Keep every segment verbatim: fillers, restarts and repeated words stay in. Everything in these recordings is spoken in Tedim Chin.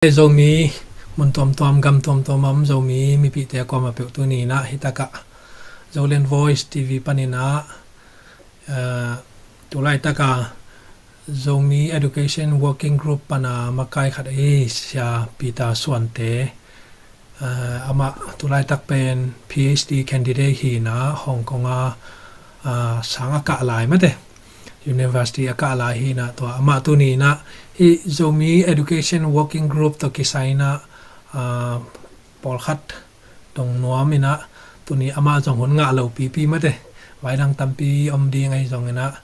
Zomi mun tuamtuam, gam tuamtuam a om Zomi mipihte kuamah peuh, tuni inah hitakah Zoland Voice T V paninah, eh, tulaitaka Zomi Education Working Group pana makai khat ahi Sia Peter Suante, eh, amah tulaitak pen P H D candidate hinah Hong Kong a, ah, sang a kah lai mate, university a kah lai hinah, tua amah tuni inah hih Zomi Education Working Group tawh kisai inah, ah, pawlkhat dong nuam inah, tuni amah zong hun ngah lo pipi mate, vaidang tampi om ding ahi zong inah,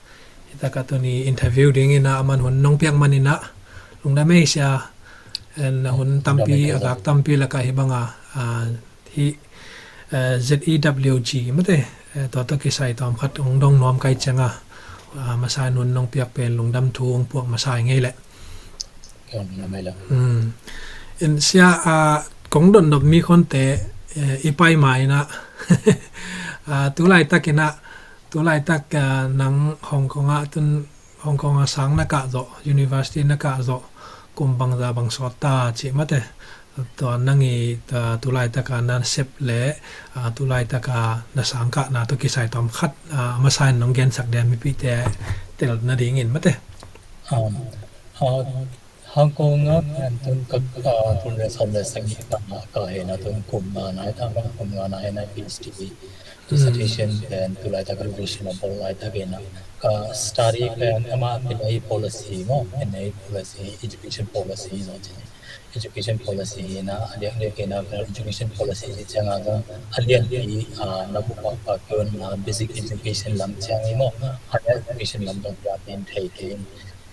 hitakah tuni interview ding inah aman hun nong piak man inah lungdam ei Sia. En, hun tampi, a gak tampi lakah hih banga, ah, hih, eh, Z E W G mate, eh, tua tawh kisai tawm khat hong dong nuam kai cianga, ah, masa in hun nong piak pen lungdam thu hong puak masa i ngei leh. Hmm. In Sia, ah, kong dotnop mi khonte, eh, i pai ma inah, ah, tulaitak inah, tulaitak, ah, nang Hong Kong ah tun Hong Kong a sang na kah zawh, university na kah zawh, kum bangza bang sawt ta cih mate. Tua nang i, ah, tulaitaka na sep le, ah, tulaitaka na sang kahna tawh kisai tawm khat, ah, masa in nong gensak dia mipihte tel nadingin mate. Um, ah, Hong Kong ah, ah, tun ka, ah, kum le sawm le sagih pan ah ka hena tun kum nga nai ta, kum nga nai na P H D dissertation pen tulaitak revision a bawl laitak inah ka study pen amah pinai policy maw, pinai policy, education policy zong ci. Education policy inah a diakdiak inah ka education policy ci cianga zong a lianpi, ah, na bup ah ka kion na basic education lam ciang i maw, higher education lam zong piatin thei kei in,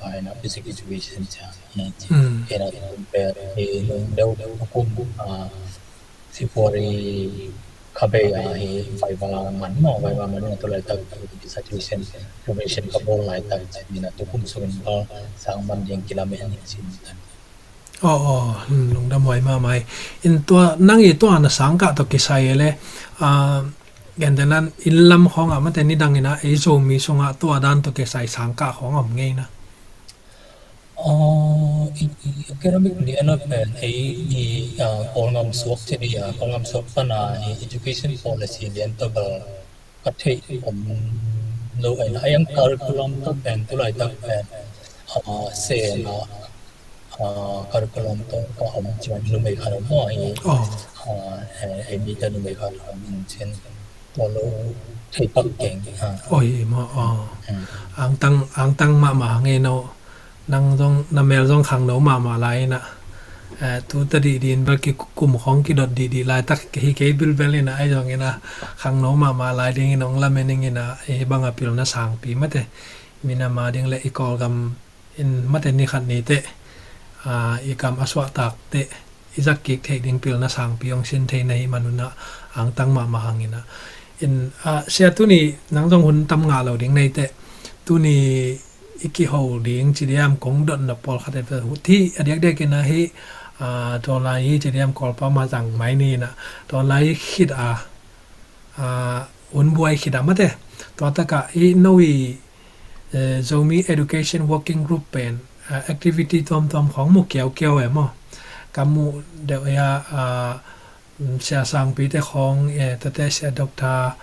ah, inah basic education ciang i ci. Inah tun pen i nung deuh kum, ah, February kha bei a hi Viva man maw, Viva man na tulaitak dissertation revision ka bawl laitak ciang inah tukum sungin bal sang man ding kilamen hi cin. Aw, aw, hmm, lungdam huai mahmah hi. In tua nang i tua na sangkah tawh kisai e le, ah, gentenan inn lam khawngah mate nidang inah ei Zomi sungah tua dan tawh kisai sangkah khawng a om ngei na. Aw, i, i academic lian ah pen ei i, ah, Kawlgam suak ci dih a, Kawlgam suak pana i education policy lian tawh bel ka theih om lo ahi na. A yang curriculum tawh pen tulaitak pen, ah, sen ah, ah, curriculum tawh ka om ci man numei khat om maw hi. Aw. Ah, eh, ei mite numei khat om in cin. Tua lo thei pak keng, ah. Oi, maw, aw. Hmm. Angtang, angtang mahmah hang e no. Nang zong, na mel zong khangno mahmah lai inah. Eh, tu ta dihdih in bel kikum khawng kidot dihdih laitak hi kei bilbel inah, ahi zong inah khangno mahmah lai dingin hong lamen ing inah, eh, banga pilna sangpi mate. Minam a ding le i Kawlgam in mate ni khat ni teh, ah, i kam a suahtak teh i zak kik theih ding pilna sangpi hong sin thei na hih man unah angtang mahmah hang inah. In, ah, Sia, tuni nang zong hun tam ngah lo ding nei teh, tuni i kiho ding ci diam, kong dotna pawlkhat e, hih a diakdiak inah hih, ah, tua lai hi ci diam, Kawlpau mah zang mai ni inah, tua lai khit a, ah, hun buai khit a mate. Tua takah hih no i, eh, Zomi Education Working Group pen, ah, activity tuamtuam khawng mu kiaukiau e maw. Ka muh deuh e a, ah, Sia sangpite khawng, eh, tate Sia Doctor,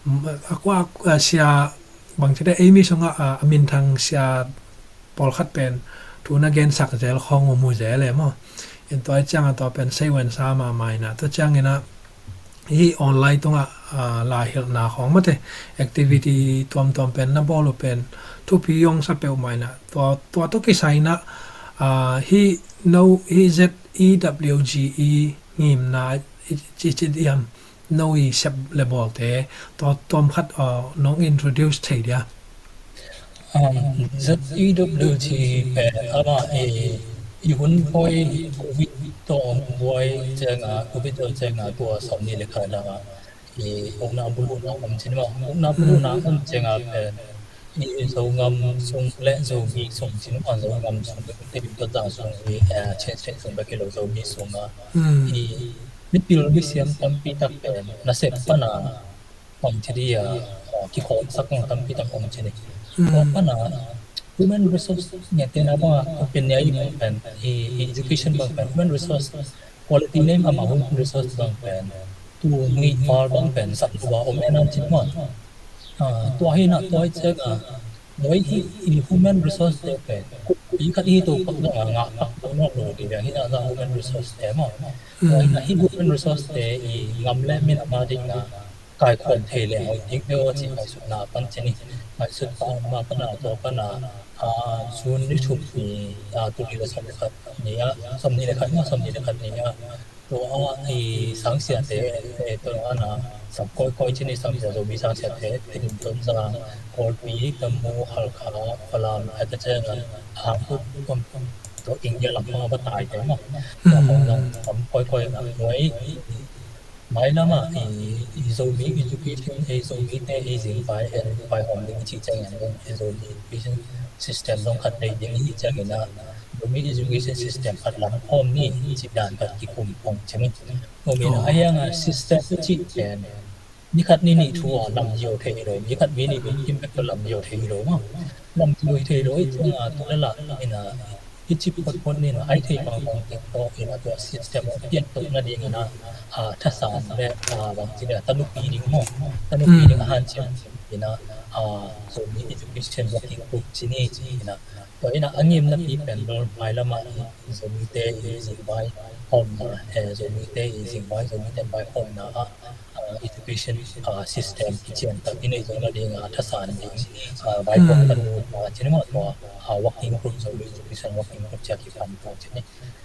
mm, a kua, ah, Sia bangci te ei mi sungah, ah, a minthang sia pawlkhat pen thu na gensak zel khawng uh mu zel e maw. In tua i ciangah tua pen sei uensa mahmah inah, tua ciang inah hih online tungah, ah, laihilhna khawng mate activity tuamtuam pen na bawl uh pen thupi hong sa peuhmah inah, tua, tua tawh kisai inah, ah, hih no, hih Z E W G E ngimna i ci, ci diam, no i sep le bawlte tua tuam khat, ah, nong introduce thei dia. Um, Z E W G pen amah i, i hun buai, Covid tawh hun buai cianga, Covid tawh cianga tua sawmnih le khat dangah i ukna buluhna om cin maw. Ukna buluhna om cianga pen i Zogam sung le Zomi sung cin maw, Zogam sung le Tedim Tawtang sung i, eh, Chin State sung bek hi lo, Zomi sungah i mipil misiam tampi tak pen nasep pana om ci dih a, ah, kikhawmsak tampi tak om ci dih. Tua pana human resource nge tena bang a pen nia i bang pen i education bang pen human resource quality nei mah human resource bang pen tu ngi val bang pen sak tua om en an cin mah. Tua hi na tua i cek a noi hi i human resource te pen i khat i to pak dong a ngah pak dong lo di hi na za human resource te mah. Tua hi na hi human resource te i ngam le min a ma ding na kaikhawm thei leh hoih ding peuh aw cih ngaihsutna pan ci ni. Ngaihsut pan ma pan a tua pan a June ni thum ni, tul nih le sawm le khat ni ah, sawm nih le khat ni ah, sawm nih le khat ni ah tua a i sangsiate tua a na sam kawikawi ci ni. Sangsia Zomi sangsiate Tedim, Tonzang, Kawlpi, Tamu, Halkha, Falam, a ta ciang a hang kut tua India lam pang a va taite mah. Tua hong zang sam kawikawi a nuai Mailam ah i Zomi education, ei Zomite ei zingvai en vaihawm ding i cih ciangin i Zomi education system zong khat nei ding i cih ciangin ah Zomi education system khat lam khawm ni cih dan khat kikum pong ciangin. Tua min a hiang a system i cih pen ni khat ni nih thu a lam zio thei hi lo, ni khat ni nih kim bek tawh lam zio thei hi lo maw. Lam zio thei lo i ciang a tu le lah in a i cip photphot ni na ai thei pangpang teng tawh in a tua system a pian tawh nading in a thasan le bangci le tanupi ding maw, tanupi ding a hanciam in a Zomi education working group ci ni ci in a tua in a a ngimna pi pen bel mailam ah Zomite i zingvai hawmna, Zomite i zingvai, Zomite vai hawmna ah education system kician tak i neih zawh nading a thasan ding vai kong kan mu tua cin mah tua working group zo, education working group cia kipan tua cin.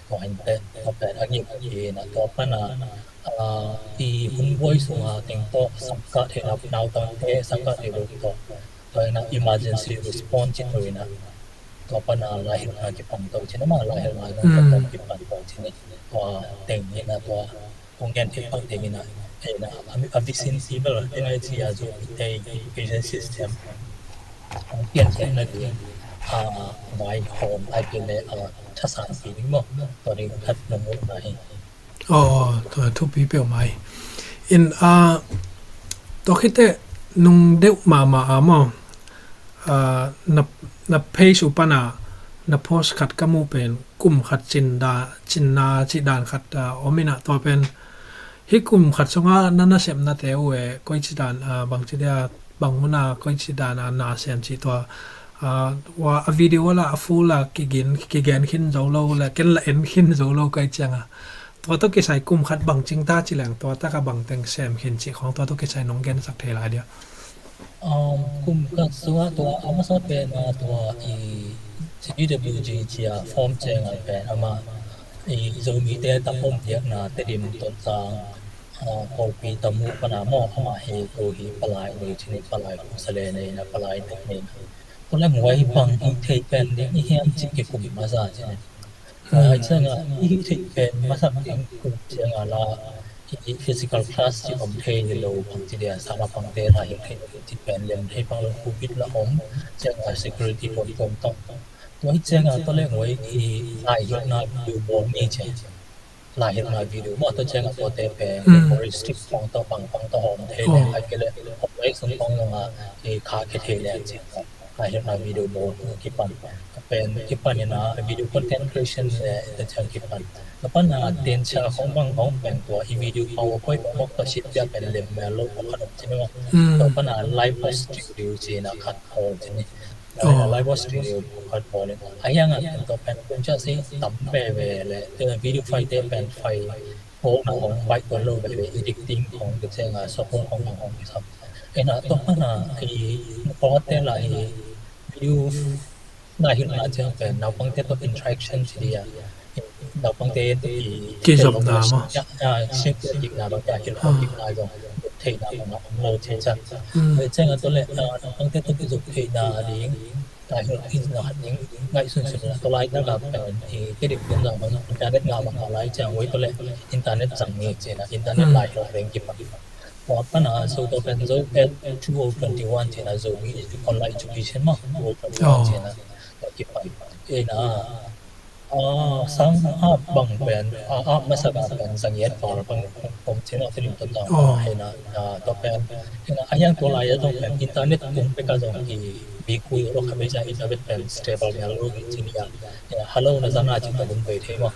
Tua hin pen tua pen a ngim in a tua pan a i hun buai sung a teng tawh sangkah theih nautangte sangkah theih lo tawh tua in a emergency response ci tua in a tua pan a laihilhna kipan tua cin mah, laihilhna kipan tua cin. Tua teng in a tua kong gen thei pang teng in a, a vision fever teng a ci a Zomite education system hong pian theih nading vai hawm ai pian le thasan pi ding maw. Tua ding khat nong muhna hi. Aw, tua thupi peuhmah hi. In tua khit teh nung deuh mahmah a maw, na na page uh pan a na post khat ka muh pen kum khat cinna cih dan khat om in a tua pen hih kum khat sungah na nasepnate uh e koici dan bangci dia bang hun a koici dan a na sem cih tua a video a la a full a kigen khin zo lo le ken la en khin zo lo koici ciang a tua tawh kisai kum khat bang cing ta ci leng tua tak a bang teng sem khin cih khawng tua tawh kisai nong gensak thei lai dia. Kum khat sungah tua a masa pen a tua i C D W G ci a form ciang a pen amah i Zomite tak om diakna Tedim, Tonzang, Kawlpi, Tamu pan a maw amah hi tua hi palai nei cin, palai kum sa le nei na palai tek nei na. Tua le muai bang hi thei pen ding i hiam cih kikum masa cin. Tua ciang a i hih theih pen masak ding kum ciang a la i physical class ci om thei hi lo, bangci dia sala pangte la hih theih ci pen lem thei pang lo, covid la om ciang a security tuamtuam tawh. Tua hi ciang a tua leng wai i laihilhna video bawl ni ci. Laihilhna video mah tua ciang a tuate pen memory stick pang tawh pangpang tawh hawm thei leng ai kei leh hawm wai sung pang zong a i kha khe thei leng ci. Laihilhna video bawl kipan. Ka pen kipan in a video content creation le ita ciang kipan. Ka pan a tencha khong bang khong pen tua i video PowerPoint bang bok ta sit pia pen lem mel lo pakhat om cin maw. Tua pan a Live Studio cin a khat hawl cin ni. Live Studio pakhat hawl in a hiang a pen tua pen kum cia si tam veve le video file te pen file Hong na hong baih tuan lo veve editing hong ka ciang a software hong hong hong kisam. Ena tua pan a i pawte la i video na hilhna ciang pen naupangte tawh interaction ci dia naupangte tawh i kizopna maw, siakna bangte a hilhna zong theihna bang a om lo ci ciang. Ciang a tua le naupangte tawh kizop theihna ding Ka hilh khin zong a ding ngaihsun sun la tua laitak a pen i Tedim kum zang bang internet ngah bang a lai ciang wei tua le internet zang ni cina internet lai hilh ding kipan. Tua pan a so tua pen Zo Ed two O twenty one cina Zomi online education ma two O twenty one cina tua kipan. Ina Ah, sang app bang pen, ah, app masak a pen zang yet tor bang om chin a, Tedim Tonzang bang hi na, ah, tua pen hi na, a hiang tua lai a zong pen internet tung pek a zong ki bikui lo kha, bei zang internet pen stable ngal lo hi chin a, hi na, hello na zang a chin ta bum bei thei maw.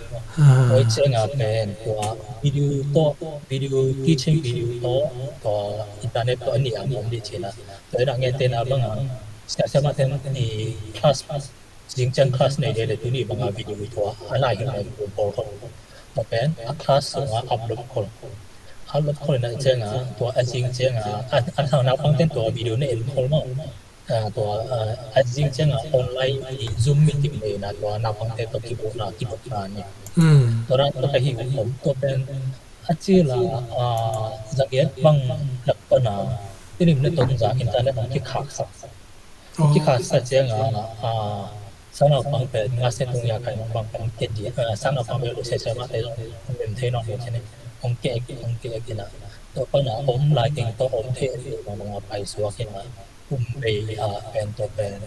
Oi chenga pen tua video to, video, teaching video to, tua internet to ani a om di chin a. Tua hi na nge te na bang a, sia sia ma ten i class zing ciang class nei le le tuni banga video tua a lai hi mai kum pawl khol. Tua pen a class sunga upload khol. Upload khol na cianga tua a zing cianga a, a sang naupang ten tua video na en khol maw. Ah, tua, ah, a zing cianga online i Zoom meeting nei na tua naupang te tua kibukna kibukna ni. Tua dan tua ka hi om tua pen a ci la, ah, zagiat bang lak pana Tedim le Tonzang internet ang kikhaksak. Kikhaksa cianga, ah, sang naupang pen nga se tung ya kai nong bang pen ke di, ah, sang naupang pen lu se se ma te zong ong bem thei nong bem thei ne. Ong ke, ong ke kina. Tua pana om lai teng to om thei ni bang bang a pai suak kina. Kum bei, ah, pen tua pen,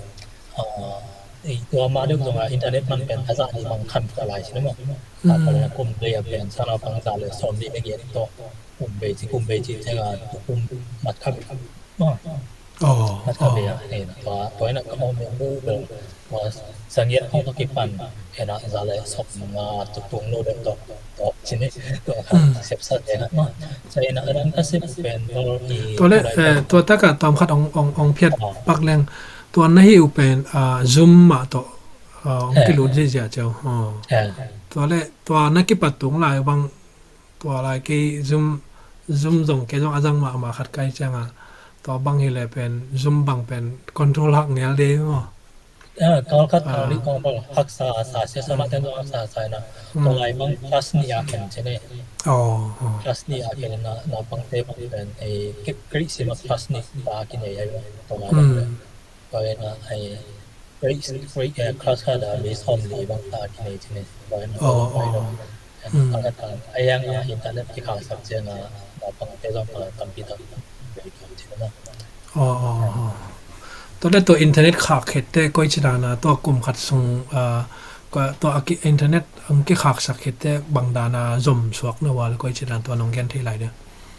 ah, i tua ma deuh zong a internet man pen a za ni bang khan tua lai si ne mo. Ah, tua le kum bei a pen sang naupang za le sawm ni ne gen to. Kum bei ci, kum bei ci cianga kum mat kha bei. Mat kha bei a, eh, tua, tua ina ka om in bu bel, tua sangiat hong to kipan, eh, na za le sawm nga tu tung lo deuh to, to cin ni, tua ka sepsat eh, na. Sa ina adang ka sep pen, tua i, tua le, tua taka tom khat ong, ong, ong phiat pak leng, tua na hi u pen, ah, Zoom mah to, ah, ong kilut zia zia ciau. Tua le, tua na kipat tung lai bang, tua lai kei Zoom, Zoom zong kei zong a zang mahmah khat kai cianga. Tua bang hi le pen Zoom bang pen control hak ngial de maw. Ah, kal khat kal nih kong bal haksa sa sia sa ma ten zong haksa sa na. Tua lai bang class nih a khen cene. Class nih a khen na, na bang te bang pen ei kip kri sima class nih ta kinei ai tua lai bang pen. Tua ina ai Greek, Greek, eh, class khat ah mi sawm li bang ta kinei cine. Tua ina tua ina a ka tan a yang a internet kikhaksak cianga naupang te zong pa tampi tak bei khin cine na. Tua le tua internet khak khette koi ci dana tua kum khat sung, ah, tua a ki internet ang kikhaksak khette bang dana zom suak na wal koi ci dan tua nong gen thei lai de.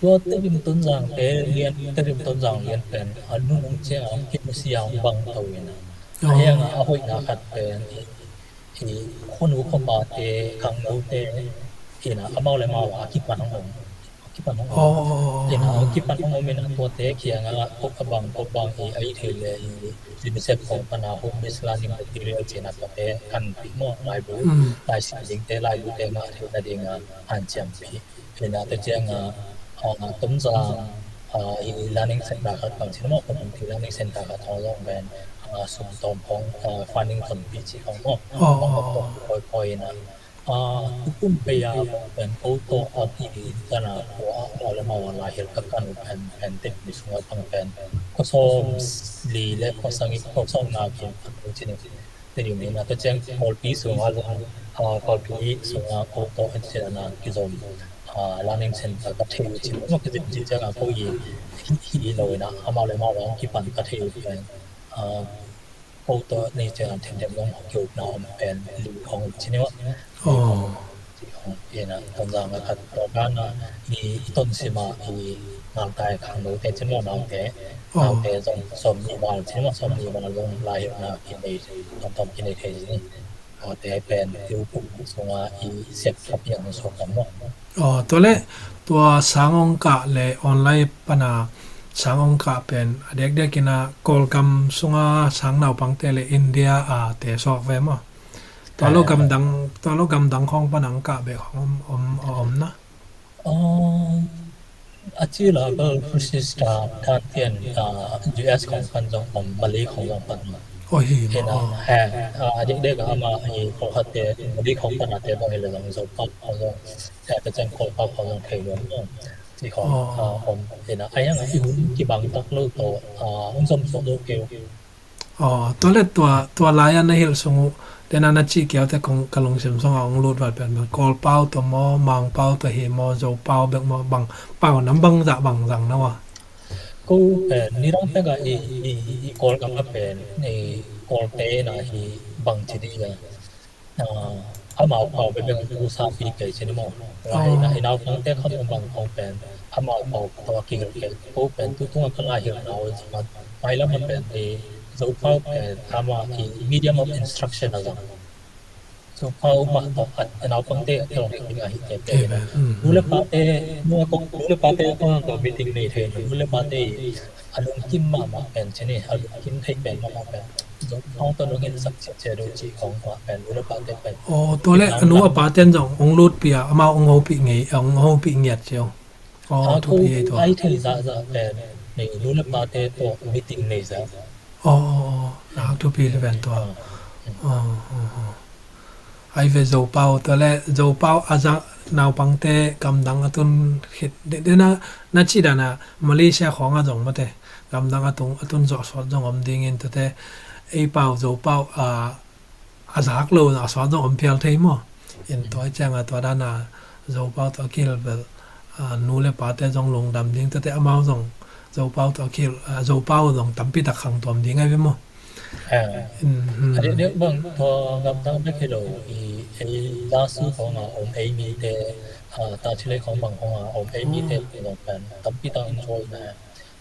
Tua Tedim Tonzang te lian, Tedim Tonzang lian pen a nunung ciang a hong kimusia hong bang to ina. A hiang a hoihna khat pen i, i khonu khopa te, khangno te ina, amau le mau a kipan hong om. Kipan hong om. Ina, hong kipan hong om ina tuate kiang a kop a bang, kop bang i a i thei le i UNICEF khong pana homeless learning material cina tuate kan pi mo laibu, lai si ding te, laibu te ngah thei na ding a hanciam pi. Ina te cianga, ah, Tonzang, ah, i learning center khat bang cin maw, community learning center khat hong zong pen, ah, sum tawm hong, ah, funding tonpih ci hong maw. Hong poi poi ina. Ah, tukum pei a pen ko tawh a ti kana ko a maw le maw a lai hel ka kan pen pen te mi sunga pang pen. Ko sawm li le ko sangi ko sawm na kin a ko cin. Te ding ina te ciang Kawlpi sunga zong, ah, Kawlpi sunga ko tawh en cin ana kizom, ah, learning center ka thei uh cin, ma kizom cin cianga ko i hi, hi lo ina amau le amau a kipan ka thei uh pen, ah, ko tawh ni cianga themthem zong kiukna om pen lu hong cin ina. Ina Tonzang a khat tua dana i, i ton sima i ngaktai khangno te cin lo naute, naute zong sawm ni val cin lo sawm ni val zong lai na kinei, tom tom kinei thei cin. Tua te pen tiu pum sunga i sep a piang suak tam lo. Tua le tua sang ong kah le online pana sang ong kah pen a dekdek ina Kawlgam sunga sang naupangte le India a te suak ve maw. Tua lo gamdang, tua lo gamdang khong pana ong kah bek khong om, om, om na. A ci la bel Krisista dan pian, ah, U S khong pan zong om, Malay khong zong pan om. Oi hi maw. Ina, eh, ah, a dekdek a ama hi ko khatte Malay khong pana te bang hi le zong zo pau khong zong, eh, te ceng ko pau khong zong thei lo maw. Ci khong, ah, om. Ina, a yang a i hun kibang tak lo to, ah, hun zom so lo keu. Aw, tua le tua, tua lai-a na hilh sung uh, le na na cih kiaute kong ka lungsim sungah hong lut val pen bang Kawl pau tua maw, Mang pau tua hi maw, Zo pau bek maw, bang pau nam bang zah bang zang na uh a? Ko pen nidang pek ah i, i, i Kawl gam ah pen i Kawlte na hi bang ci dih a. Ah, amau pau bek bek tu sa pi kei ci ni maw. Ngai na i naupangte kham bang khong pen amau pau tawh a kigel kei ko pen tu tunga ka lai hilh nau zong a mailam a pen i Zopau pen ama i medium of instruction a zong Zopau mah tawh a naupangte a kilawm ding a hi te pen nu le pate nu a kong nu le pate kong tawh meeting nei thei nu le pate i a lungkim mahmah pen ci ni a lungkim thei pen mahmah pen Zopau tawh nong hin sak cia cia do ci khong mah pen nu le pate pen. Aw tua le a nu a paten zong ong lutpih a amau ong hopih ngei ong hopih ngiat cio. Aw thupi ei tua. Ai thei zahzah pen nei nu le pate tawh meeting nei zah. Aw aw aw thupi le pen tua. Aw aw aw. Ai ve Zopau tua le Zopau a zah naupangte gamdang a tun khit dena na cih dana Malaysia khawng a zong mate gamdang a tung a tun zawh sawt zong om dingin tuate ei pau Zopau a a zak lo a sawt zong om phial thei maw. In tua cianga tua dana Zopau tua kihilh bel nu le pate zong lungdam ding tuate amau zong Zopau tua kihilh Zopau zong tampi tak khang tuam ding ai ve maw. A deuhdeuh bang tua gamdang bek hi lo i ei lasu khawng a om ei mite ta thilei khawng bang khawng a om ei mite zong pen tampi tak in thawi na.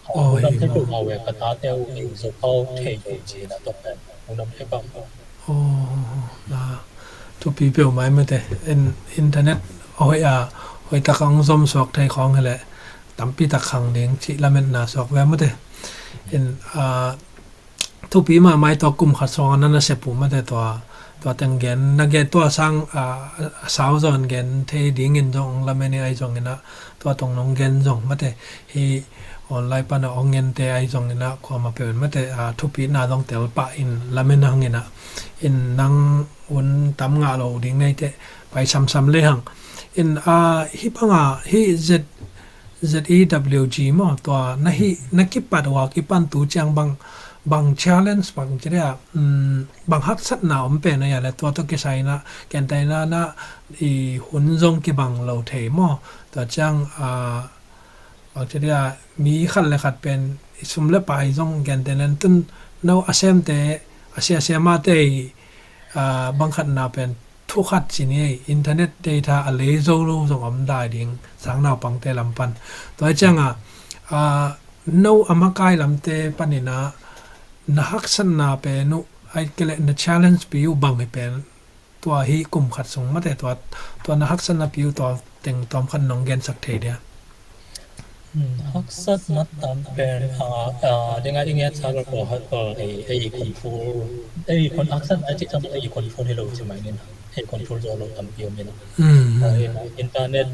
Aw, lungdam thei peuhmah uh e, ka tate uh ei Zopau thei lo cihna tawh pen lungdam thei peuhmah. Aw, na thupi peuhmah mate. In internet a hoih a hoih tak a hong zom suak thei khawng hileh tampi tak khang ding cih lametna suak ve mate. In a thupi mahmah i tua kum khat sawng a na na sep uh mate tua tua teng gen na gen tua sang a sau zawn gen thei dingin zong lamen i ai zongin ah tua tong nong gen zong mate hi online pana ong ngente ai zongin ah kuama peuh in mate a thupina zong tel pah in lamen hangin ah in nang un tam ngah lo ding neite pai samsam le hang in a hi panga hi zet Z E W G maw tua na hi na kipat uh a kipan tu ciang bang bang challenge bang ci dia bang haksatna om pen a ya le tua tawh kisai na kentaina na i hun zong kibang lo thei maw tua ciang a bang ci dia mi khat le khat pen i sum le pai zong kentainan tun no a semte a sia sia mate i bang khatna pen thu khat ci ni ei internet data a lei zo lo zong om dai ding sang naupangte lam pan. Tua hi cianga no a makai lamte panin ah na haksatna pen uh ai kele na challenge pi uh bang hi pen tua hi kum khat sung mate tua tua na haksatna pi uh tua teng tawm khat nong gensak thei dia. Haksatna tam pen a dinga i ngiat sa lo ko hat ko ei ei control ei kon haksatna ci tam ei control hi lo ci mai nin ei control zo lo tam pi min. Internet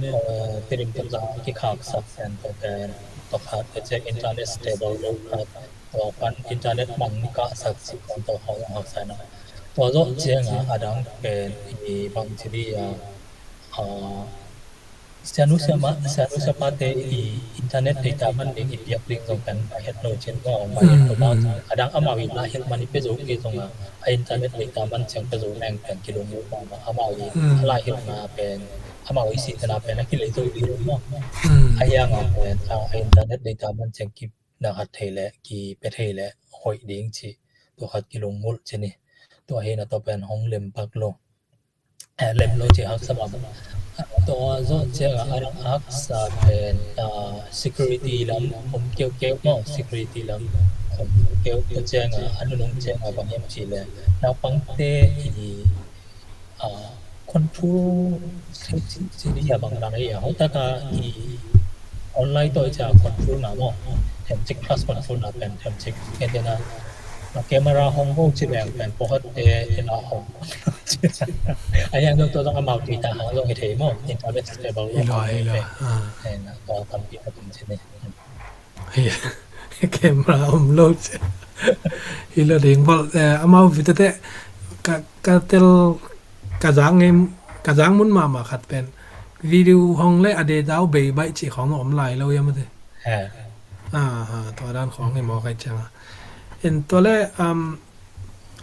tirim tam za ki khak sak pen pen to khat te internet stable lo khat to pan internet mang ni ka sak si kon to hau hau sa na to zo cianga adang pen i bang ci di a Sianu siapa, sianu siapa te i internet data man ding i piak ding zong kan a het lo cin ko a om a het lo ba adang amau i la het man i pe zo ke zong a a internet data man ciang pe zo neng kan kilung lo ba amau i la het na pen amau i si tena pen a kilei zo ding lo ma a hiang a pen a internet data man ciang ki na hat thei le ki pe thei le hoih ding ci tua khat kilung mulh cin i tua hi na to pen hong lem pak lo. Lem lo ci haksa bang tua zawh cianga a haksa pen security lam om keukeu maw security lam om keukeu cianga a nunung cianga bang hiam ci le naupangte i control safety a bang dang ei a hotaka i online tawh i cia control na maw themcik class control na pen themcik kentena camera hong go ci beng pen pohat te ina hong a hiang zong tua zong amau tui ta hang zong hi thei maw internet stable lo hang hi lo. Tampi takin ci ni. Camera om lo ci hi lo ding bol amau vitate ka tel ka zang ngei ka zang mun mahmah khat pen video hong le a data uh bei baih cih khawng om lai lo ia mate. Tua dan khawng hi maw kai cianga in tua le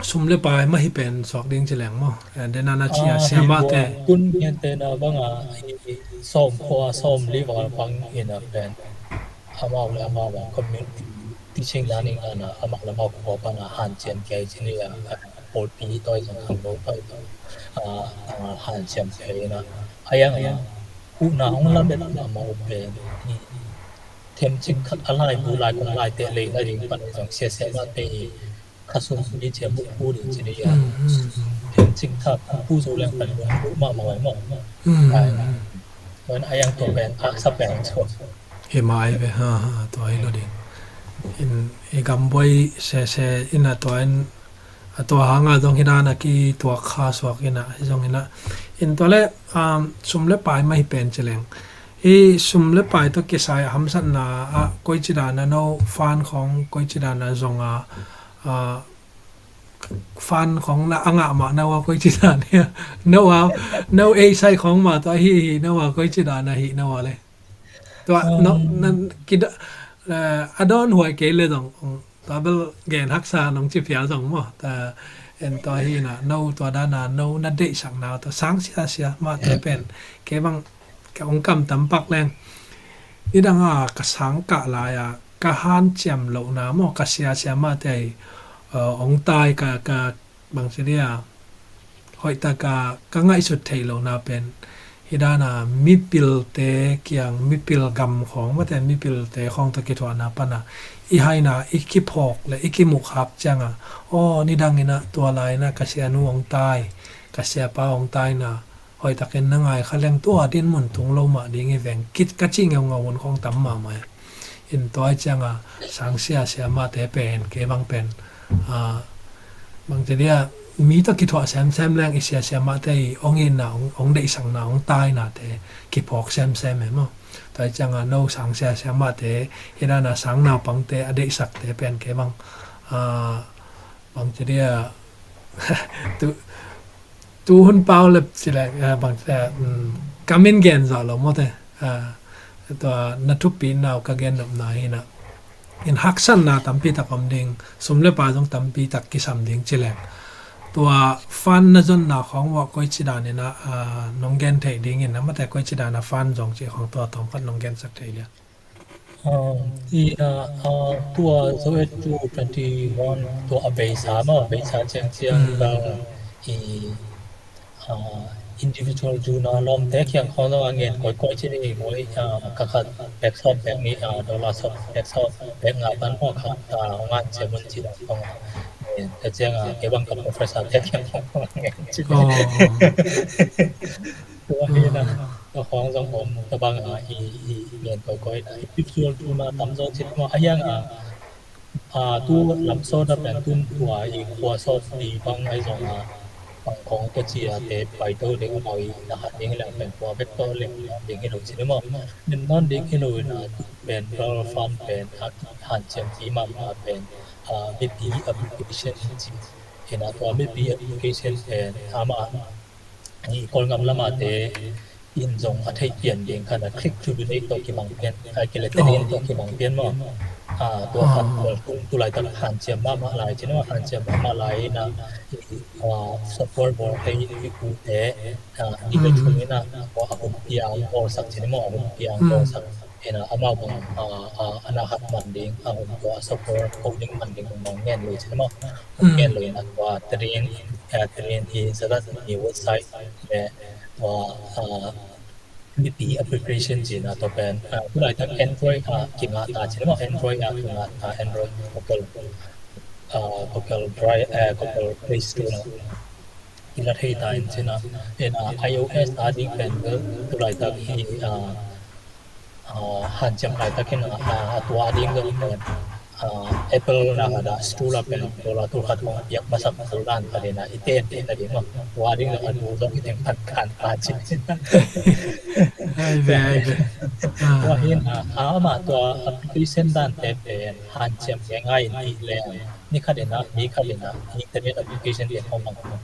sum le pai mah hi pen suak ding ci leng maw. Dena na ci a siamah te kun ngen te na banga sawm khua sawm li val bang ina pen amau le amau a community teaching learning ana amau le amau khua pana hanciam kei ci ni a pawlpi tawi zong khangno tawi zong, ah, ah, hanciam thei na. A yang a, uhna hong la bet mahmah uh pen, i themcik khat a laibu lai kong laiteh lei na ding pan zong siasia mahte i khasum ni cia buh pu ding ci ding a. Mm, mm, mm. Themcik khat pu zo leng pan buh mahmah uh maw. Mm, ai, mm. Tua in a yang tua pen, aksa pen so. Hi mai ve, ha, ha, tua hi lo ding. In, i gambuai sese in a tua in, a tua hanga zong hi dan a ki tua kha suak in a, hi zong in a. In tua le, um, sum le pai mah hi pen ci leng. I sum le pai tawh kisai a hamsatna ah koi ci dan a no fan khong koi ci dan a zong a, a, fan khong na a ngah mah no a koi ci dan a. No a, no ei sai khong mah tawh a hi hi no a koi ci dan a hi no a le. Tua, um, no, nan, kida, eh, a dawn huai kei le zong, um, tua bel gen haksa nong ci phial zong maw. Tua, en tua hi na, no tua dan a, no na deihsakna, tua sang sia sia, mah te pen, kei bang, ka ong kam tam pak leng. Nidang a, ka sang kah lai a, ka hanciam lohna maw, ka sia sia mah te, eh, ong tai ka, ka, bang ci dia, hoih taka ka ngaihsut theih lohna pen, hi dan a mipilte kiang, mipil gam khong, mate mipilte khong tawh kithuahna pan a, i haina, i kiphawk le i kimukhap ciang a, aw, nidang in a tua lai in a ka sianu ong tai, ka siapa ong tai na, hoih takin na ngai kha leng tua din mun tung lo mah ding hi veng, kit ka ci ngeungau hun khong tam mahmah. In tua i ciang a, sang sia sia mah te pen, kei bang pen, a, bang te dia, mi tawh kithuah semsem leng i sia sia mah te i ong itna, ong, ong deihsakna, ong taina te kiphawk semsem e maw. Tua i ciang a, no sang sia sia mah te, hi dan a sang naupang te a deihsak te pen kei bang, a, bang te dia, tu, tu hun pau lep ci lek, eh, bang, eh, mm, ka min gen zawh lo maw te. Ah, tua na thupi nau ka gen nopna hi na. In haksatna tampi tak om ding, sum le pai zong tampi tak kisam ding ci lek. Tua fan na zonna khong uah koi ci dan in a, ah, nong gen theih ding in a, mate koi ci dan a fan zong ci khong tua tawm khat nong gen sak thei lian. Um, i na, uh, tua zo et tu twenty one tua a beisa maw, a beisa ciang ciang, mm, bang i, uh, individual zuna lawmte kiang khong zong a ngen koi koi ci ni maw, uh, ka khat bek sawm bek ni, uh, dollar sawm bek sawm bek nga pan maw khat, uh, ngan ciang mun ci dang khong, uh, ngen ka ciang, uh, kei bang ka professor te kiang khong a ngen ci ni. Oh. Tua hi na, ah, tua khong zong om, tua bang a, i, i, i ngen koi koi na, i pipsual tu na tam zaw cit maw, a hiang a, a, tu lam sawt a pen tun tua i khua sawt i bang ai zong a, bang khong tua ci a te pai to ding a mau i na hat ding hi leng pen tua bek to leng ding hi lo cit maw. Min nawn ding hi lo in a, pen Pearl Fund pen a, hanciam pi mahmah pen, a, mipi application ci. Hi na tua mipi application pen, a, amah i Kawlgam lamate in zong a theih pian ding khan a click to donate tawh kibang pian, a, kile te ding tawh kibang pian maw. A, tua khat, ah, tua tung tu laitak hanciam mahmah lai cin maw, hanciam mahmah lai in a, i, a, support bawl thei i ute, a, ni le thum in a, a, a hun piang bawlsak cin maw, a hun piang bawlsak. Hi na, amau bang, a, a, a na hat man ding, a hun tua a support ko ding man ding bang ngen lo cin maw. Ngen lo in a tua train, a, train hi zadat ni website le tua, a, mipi application cih na tua pen, a, tu laitak Android a kingah ta cih na maw, Android a kingah ta, Android Google, a, Google Drive, a, Google Play Store na i la thei ta in cih na, in a iOS a ding pen bel tu laitak hi, a, a, hanciam laitak in a, a, a tua a ding bel pen, a, Apple na ka dah store a pen dollar tul khat hong piak masak tul dan ka ding a, i ten te ka ding maw. Tua ding le a nu zong i teng phat kan ta cin. Ai ve, ai ve. Tua hi na, a, amah tua application dan te pen hanciam ngai ngai in ti leng. Ni khat in a, mi khat in a, internet application te hong mang.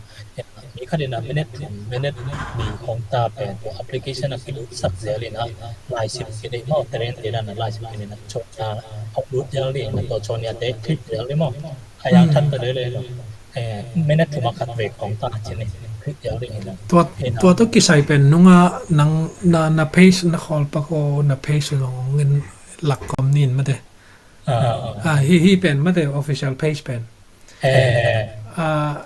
Mi khat in a minute thum, minute li khong ta pen tua application a kilut sak zel in a laisim kineih maw, train te dan a laisim kineih na chawhna hong lut zel ding in a tua chawhna te click zel ding maw. A yang than ta lele lo. Eh, minute thum a khat vei khong ta cin in click zel ding in a. Tua, tua tawh kisai pen nunga nang na, na page na khawl pak aw, na page zong in lak kawm nin mate. Ah, ah, ah. Ah, hi, hi pen mate official page pen. Eh. Ah,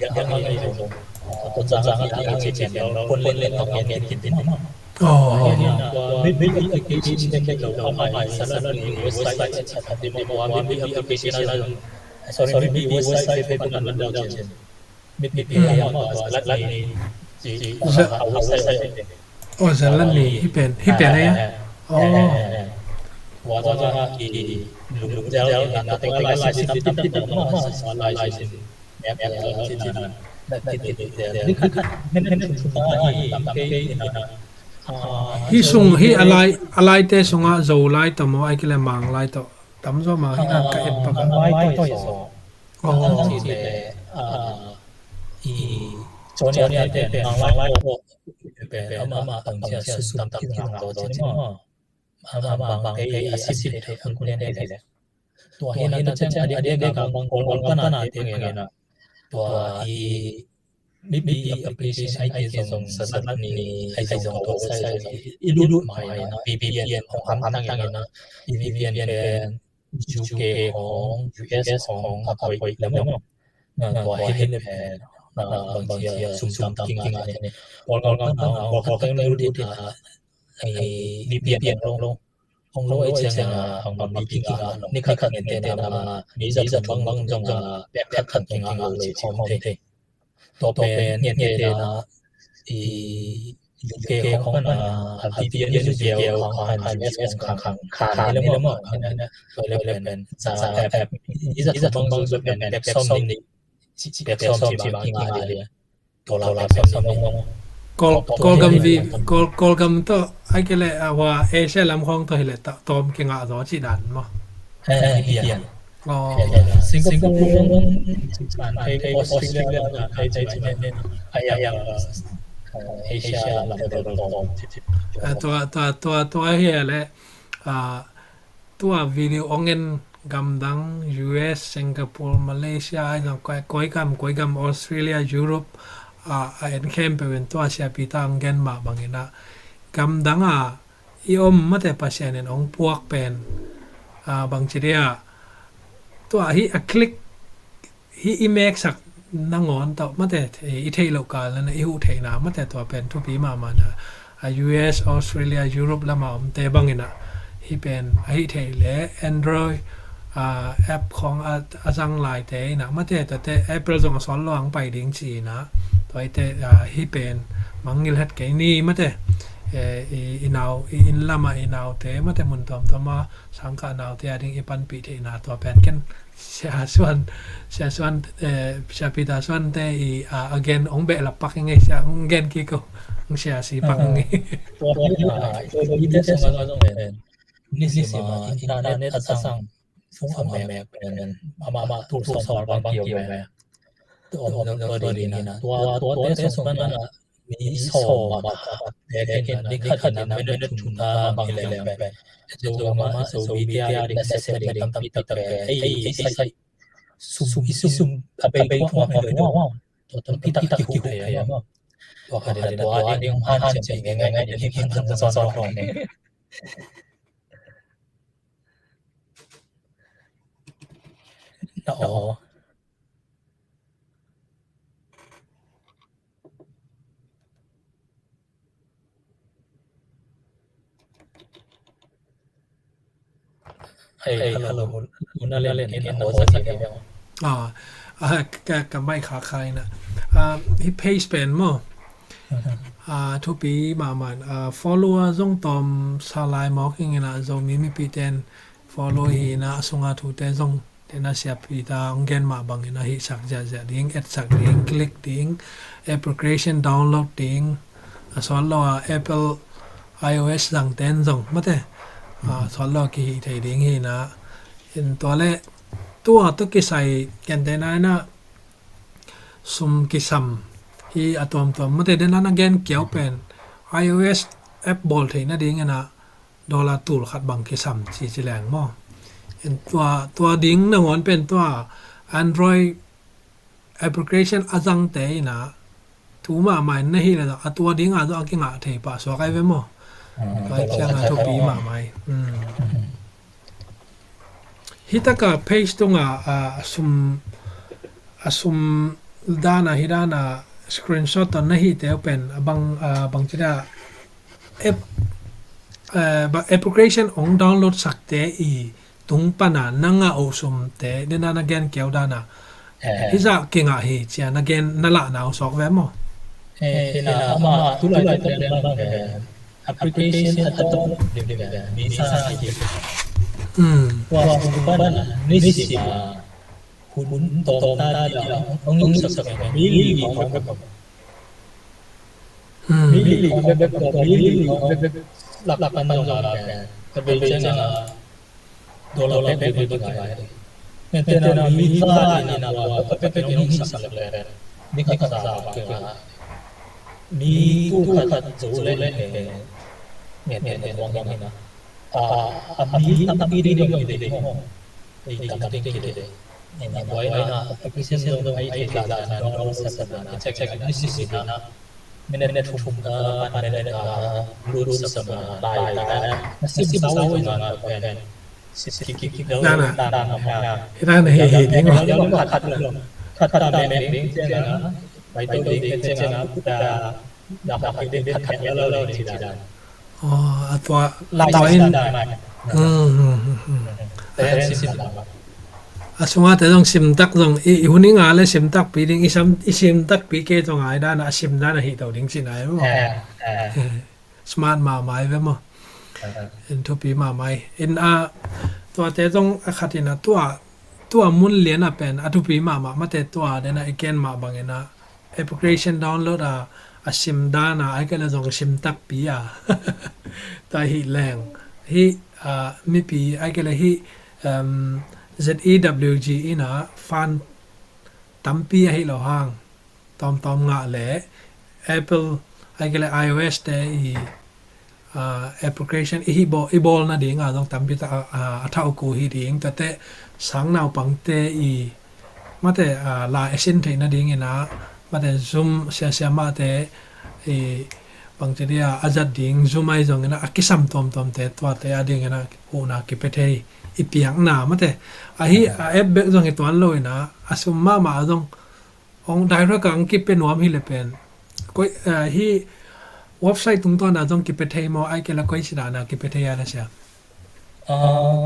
Biak hang i lo. Tonzang a biak hang i cian lo. Pon len len tawh ngen kin kin ma. Oh. Tua mi mi application len len lo. Ama i salat ni website a chat a ti ma. Tua mi mi application a lo. Sorry, mi mi website Facebook a lo cian. Mi mi pi ama tua salat ni. Ci a website. Oh, salat ni hi pen hi pen ai. Oh. Tua tua i lungdel i na teng lai sin tam tam tam ma lai sin. Hi sung hi a lai, a laite sungah Zolai tawh maw, ai kile Manglai tawh tam zaw mah hi a, ka et pak a. Manglai tawh i zaw. Oh. I Johnny a pen Manglai tawh pen ama pangcia sum tam tam ngang lo cin maw. Ama bang te a sim te a kun te le. Tua hi na ta ciang a diak diak a bang kol kol pana te ngen a. Tua i mi mi application ai ke zong salat ni ai zong ko sai i lut mai na VPN hong ham tang ngen a. I VPN pen UK hong US hong a koi le maw. Tua hi le pen bang cia sum sum tam kinga ni. Kol kol pana kol kol teng lut a VPN hong lo. Hong lo ei ciang a hong bang mi kinga lo. Ni khat khat ngen te na ma mi za thum bang zong a pek khat khat kinga lo ci khawm thei. Tua pen ngen te na i UK khawng pan a VPN UK khawng pan US khawng khang khang le maw. Tua le pen za app i za thum bang zong pen pek sawm ni. Pek sawm ci bang kinga le. Kol, Kawlgam vi, Kawl, Kawlgam tawh ai kei leh a hua Asia lam khawng tawh hi leh tawm kingah zaw cih dan maw? Aw. Singapore, Australia, Asia lam tawh tawm. Tua, tua, tua, tua hi leh tua video ong en gamdang, U S, Singapore, Malaysia, ai zong koi, koi gam, koi gam, Australia, Europe, a, a en khempeuh in tua siapi ta ong gen mah bangin ah, gamdang a i om mate Pasian in hong puak pen, a, bangci dia, tua hi a click hi i meksak nangawn tawh mate, i theih loh kal na i huh theihna mate tua pen thupi mahmah na, a, U S, Australia, Europe lama omte bangin ah hi pen a hi thei le Android, a, app khawng a, a zang laite in ah mate tuate Apple zong a sawt lo ang pai ding ci in ah tua ite, a, hi pen mangngilh het kei ni mate, e, i, i nau, i inn lama i naute mate mun tuamtuama sangkah naute a ding i panpih theihna tua pen ken Sia Suan, Sia Suan, eh, Sia Peter Suan te i, a, a gen ong beh lap pak ing ei, sia ong gen kiko, ong sia si pak ing ei. Tua hi a, i tua hi te sung a zong pen. Ni sima internet a sang sung a mek pen. Ama ama tu song song bang kiu mek. Tua om tua ding ina. Tua tua te sung pan a mi sawm bang khat tekin a ni khat in a minute thum ta bang hi leng pen. Zo gama zo media ding na sep ding tampi tak pen ei ei sai sum i sum a bei thuak mawk hi lo. Tua tampi tak kihuh thei a maw. Tua khat in a tua ding han ciam ding ngai ngai ding hi kan zon zon khong ne. Na aw. Hei, hei, hello. Hello. Mun a lian in a aw sa lian. Ah, ah, ka, ka mai kha kha ina. Ah, hi page pen maw. Mhm. Ah, thupi mahmah. Ah, follower zong tawm sa lai mawk ing ina Zomi mipi ten follow hi ina a sunga thute zong Tena siapi ta ong gen mah bangin a hihsak ziahziah ding, etsak ding, click ding, application download ding, a sawt lo a Apple iOS zang ten zong mate, a sawt lo a kihih thei ding hi na. In tua le tua tawh kisai kentena ina sum kisam hi a tuamtuam mate, dena na gen kiau pen iOS app bawl theih nading ina dollar tul khat bang kisam ci ci leng maw. In tua, tua ding nangawn pen tua Android application a zangte ina tu mahmah in na hih le a tua ding a zong a kingah thei pah suak ai ve maw. Tua ciang a thupi mahmah hi. Hi taka page tunga a sum, a sum dana hi dana screenshot ton na hih teu pen a bang, a bang ci da app, eh, ba application ong download sakte i tung pana na ngah uh sumte dena na gen keu dana. Eh. Hi zah kingah hi cia na gen na lahna uh sawk ve maw. Eh, ina ama tulai te bang application a download lim ve mi sa hi. Hmm. Tua sum pana ni si ma. Hun tawm ta dia hong sak sak mi li khawng bek bek. Mi li khawng bek bek, mi li khawng bek bek lak pan zong la pen. Ka bei ciang a dollar bek bek bek bek ngai. Ngen te na mi va ni na tua bek bek bek hong sak sak pen. Mi khat sa bek bek. Mi tu khat zo le ngen ngen ngen wang hi na. A, a mi tampi ding dong hi ding maw. Ei tampi ding hi ding. Ei na buai na application dong ai thei ta ta na dong sa sa na check check ni si si na. Minute thum ta pan minute ta lut sa na lai ta na sim sau na na pen. Sim kik kik dong na na na. Hi ta na hi hi ding maw. Khat khat dong. Khat khat ta mek ding ciang na. Bai to ding ciang na. Dah dah ding khat khat lo lo ding ci dan. Aw, a tua, lai tua in. Hmm, hmm, hmm, hmm. A sunga te zong simtak zong i, i hun i nga le simtak pi ding, i sam, i simtak pi ke zong ai dan a sim dan a hi to ding ci nai maw. Eh, eh. Smart mahmah ve maw. Eh. In thupi mahmah. In a tua te zong a khat in a tua, tua mun lian a pen a thupi mahmah mate tua den a i ken mah bangin a application download a, a sim dan a, ai kei le zong sim takpi a. Tua hi leng. Hi, a, mipi, ai kei le hi, um, Z E W G in a fan tampi a hi lo hang. Tawmtawm ngah le Apple, ai kei le iOS te i, a, application i hi bawl, i bawl nading a zong tampi tak a, a, a thau ku hi ding. Tate sang naupangte i mate, a, la a sin theih nading ina mate Zoom siasia mahte i bangci dia a zat ding zum ai zongin a kisam tuamtuamte tuate a dingin a huhna kipia thei i piakna mate. Ahi a app bek zong hi tuan lo in a sum mahmah zong hong direct a hong kipia nuam hi le pen koi hi website tungtawn a zong kipia thei maw ai kei la koi ci dan a kipia thei a na sia.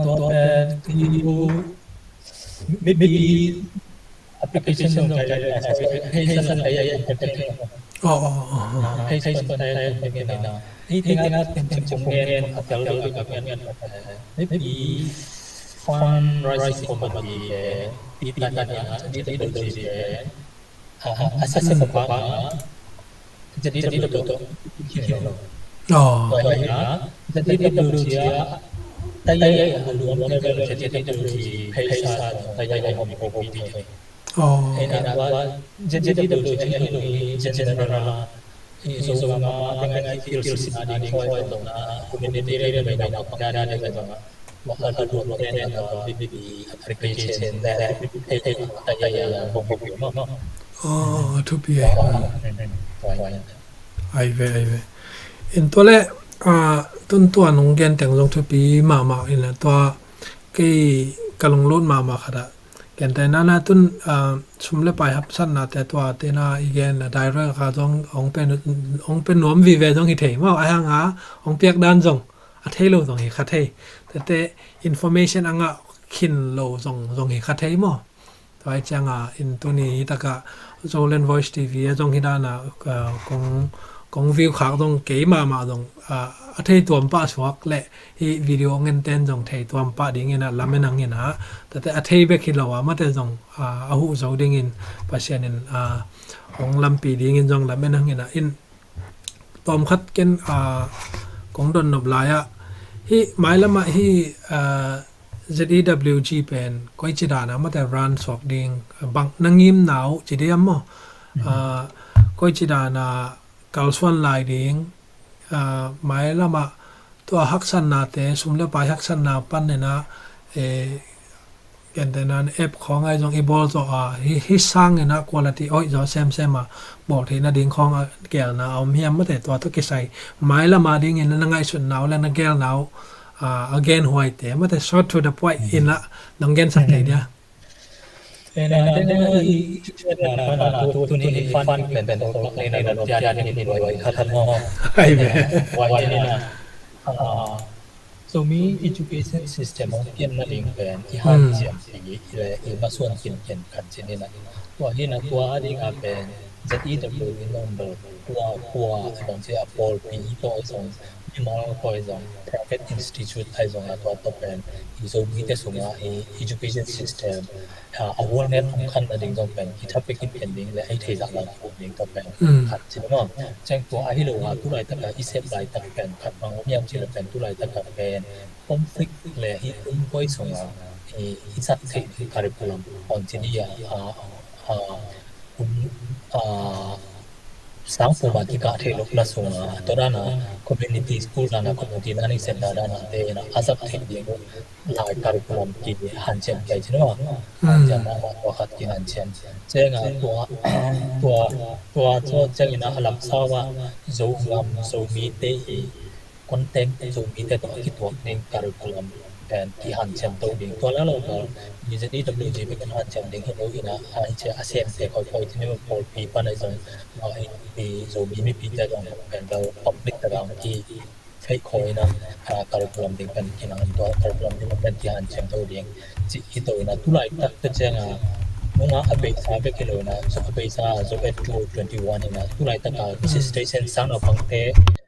Tua pen mipi application zong kai lai, sorry, hei sa sa kai ai. Oh, oh, oh, oh. Hei sa sa kai ai. Hei tengah tengah tengah tengah a tel lo ka ngen. Mipi fundraising committee te, pi ta ta na, jadi lo ji te. A, a sa sa pa pa. Jadi lo to. Oh. Jadi lo ji a. Tayai a lu am jadi lo ji pay sa tayai a hom ko ko pi. Oh. Ina wa jadi lo ji a lo ji general. Izo ma dengan kecil sih di koi na community re mai na pa da da da. Oh, thupi ai. Ai ve, ai ve. In tua le, ah, tun tua nong gen teng zong thupi mahmah in la tua kei ka lunglut mahmah khat a. Gen te na na tun, ah, sum le pai hapsatna te tua te na i gen a direct kha zong hong pe, hong pe nuam vive zong hi thei maw. Ai hang a hong piak dan zong a thei lo zong hi kha thei. Tete information a ngah khin lo zong zong hi kha thei maw. Tua ai ciang a in tuni hi tak a Zoland Voice T V a zong hi dan a, ah, kong, kong view khak zong kei mahmah zong, ah, a thei tuam pah suak le hi video ngen ten zong thei tuam pah dingin a lamen ang in a. Tete a thei bek hi lo a mate zong, ah, a huh zo dingin Pasian in, ah, hong lampi dingin zong lamen ang in a in tawm khat ken, ah, kong don nop lai ah hi mailam ah hi, ah, Z E W G pen koi ci dan a mate run suak ding bang na ngim nau ci diam maw? Ah, koi ci dan a kalsuan lai ding, ah, mailam ah tua haksatna te sum le pai haksatna pan nena, eh, Gentehna in app khawng ai zong i bawl zawh a, hi, hi sangin a quality hoih zaw semsem a, bawl theihna ding khawng a gelna a om hiam mate tua tawh kisai. Mailam a dingin na ngaihsutna uh le na gelna uh, a, a genhuaite mate short to the point in a nong gensak thei dia. Ai ve. Zomi education system hong pian nading pen i hanciam pi le i masuan kinken khat ci ni na. Tua hi na tua a ding a pen Z E W in hong bel tua kua a bang ci a pawlpi i tawh zong mimal tawh zong private institute ai zong a tua tawh pen i Zomite sungah i education system a, a whole net hong khan nading zong pen kitha pek in pen ding le ei thei zah lam khuh ding tawh pen khat ci maw. Ciang tua ahi lo a tu laitak a i sep laitak pen khat bang om hiam ci le pen tu laitak a pen conflict le hi um koi sung a i, i zat theih ding curriculum hong ci ni a, a, a, um, a, sang puma kikah theih loh la sung a tua dan a community school dan a community learning center dan a te in a a zat theih ding uh lai curriculum kihanciam kei ci maw. Hanciam mahmah tua khat kihanciam. Ciang a tua, tua, tua, tua ciangin a lamsau ah Zogam Zomite i content Zomite tawh a kituak ding curriculum pen kihanciam to ding. Tua la lo gal Z E W G bek in hanciam ding hi lo in a, a hi cia a semte khoikhoi ci ni maw pawlpi pan a zong, a, i Zomi mipite zong pen gal public tagah ki theih khawh in a, a, curriculum ding pen kinang in tua curriculum ding pen kihanciam to ding ci hi to in a tu laitak te ciang a nunga a beisa bek hi lo in a, a beisa Zo Ed two thousand twenty-one in a tu laitak a registration sang a bangte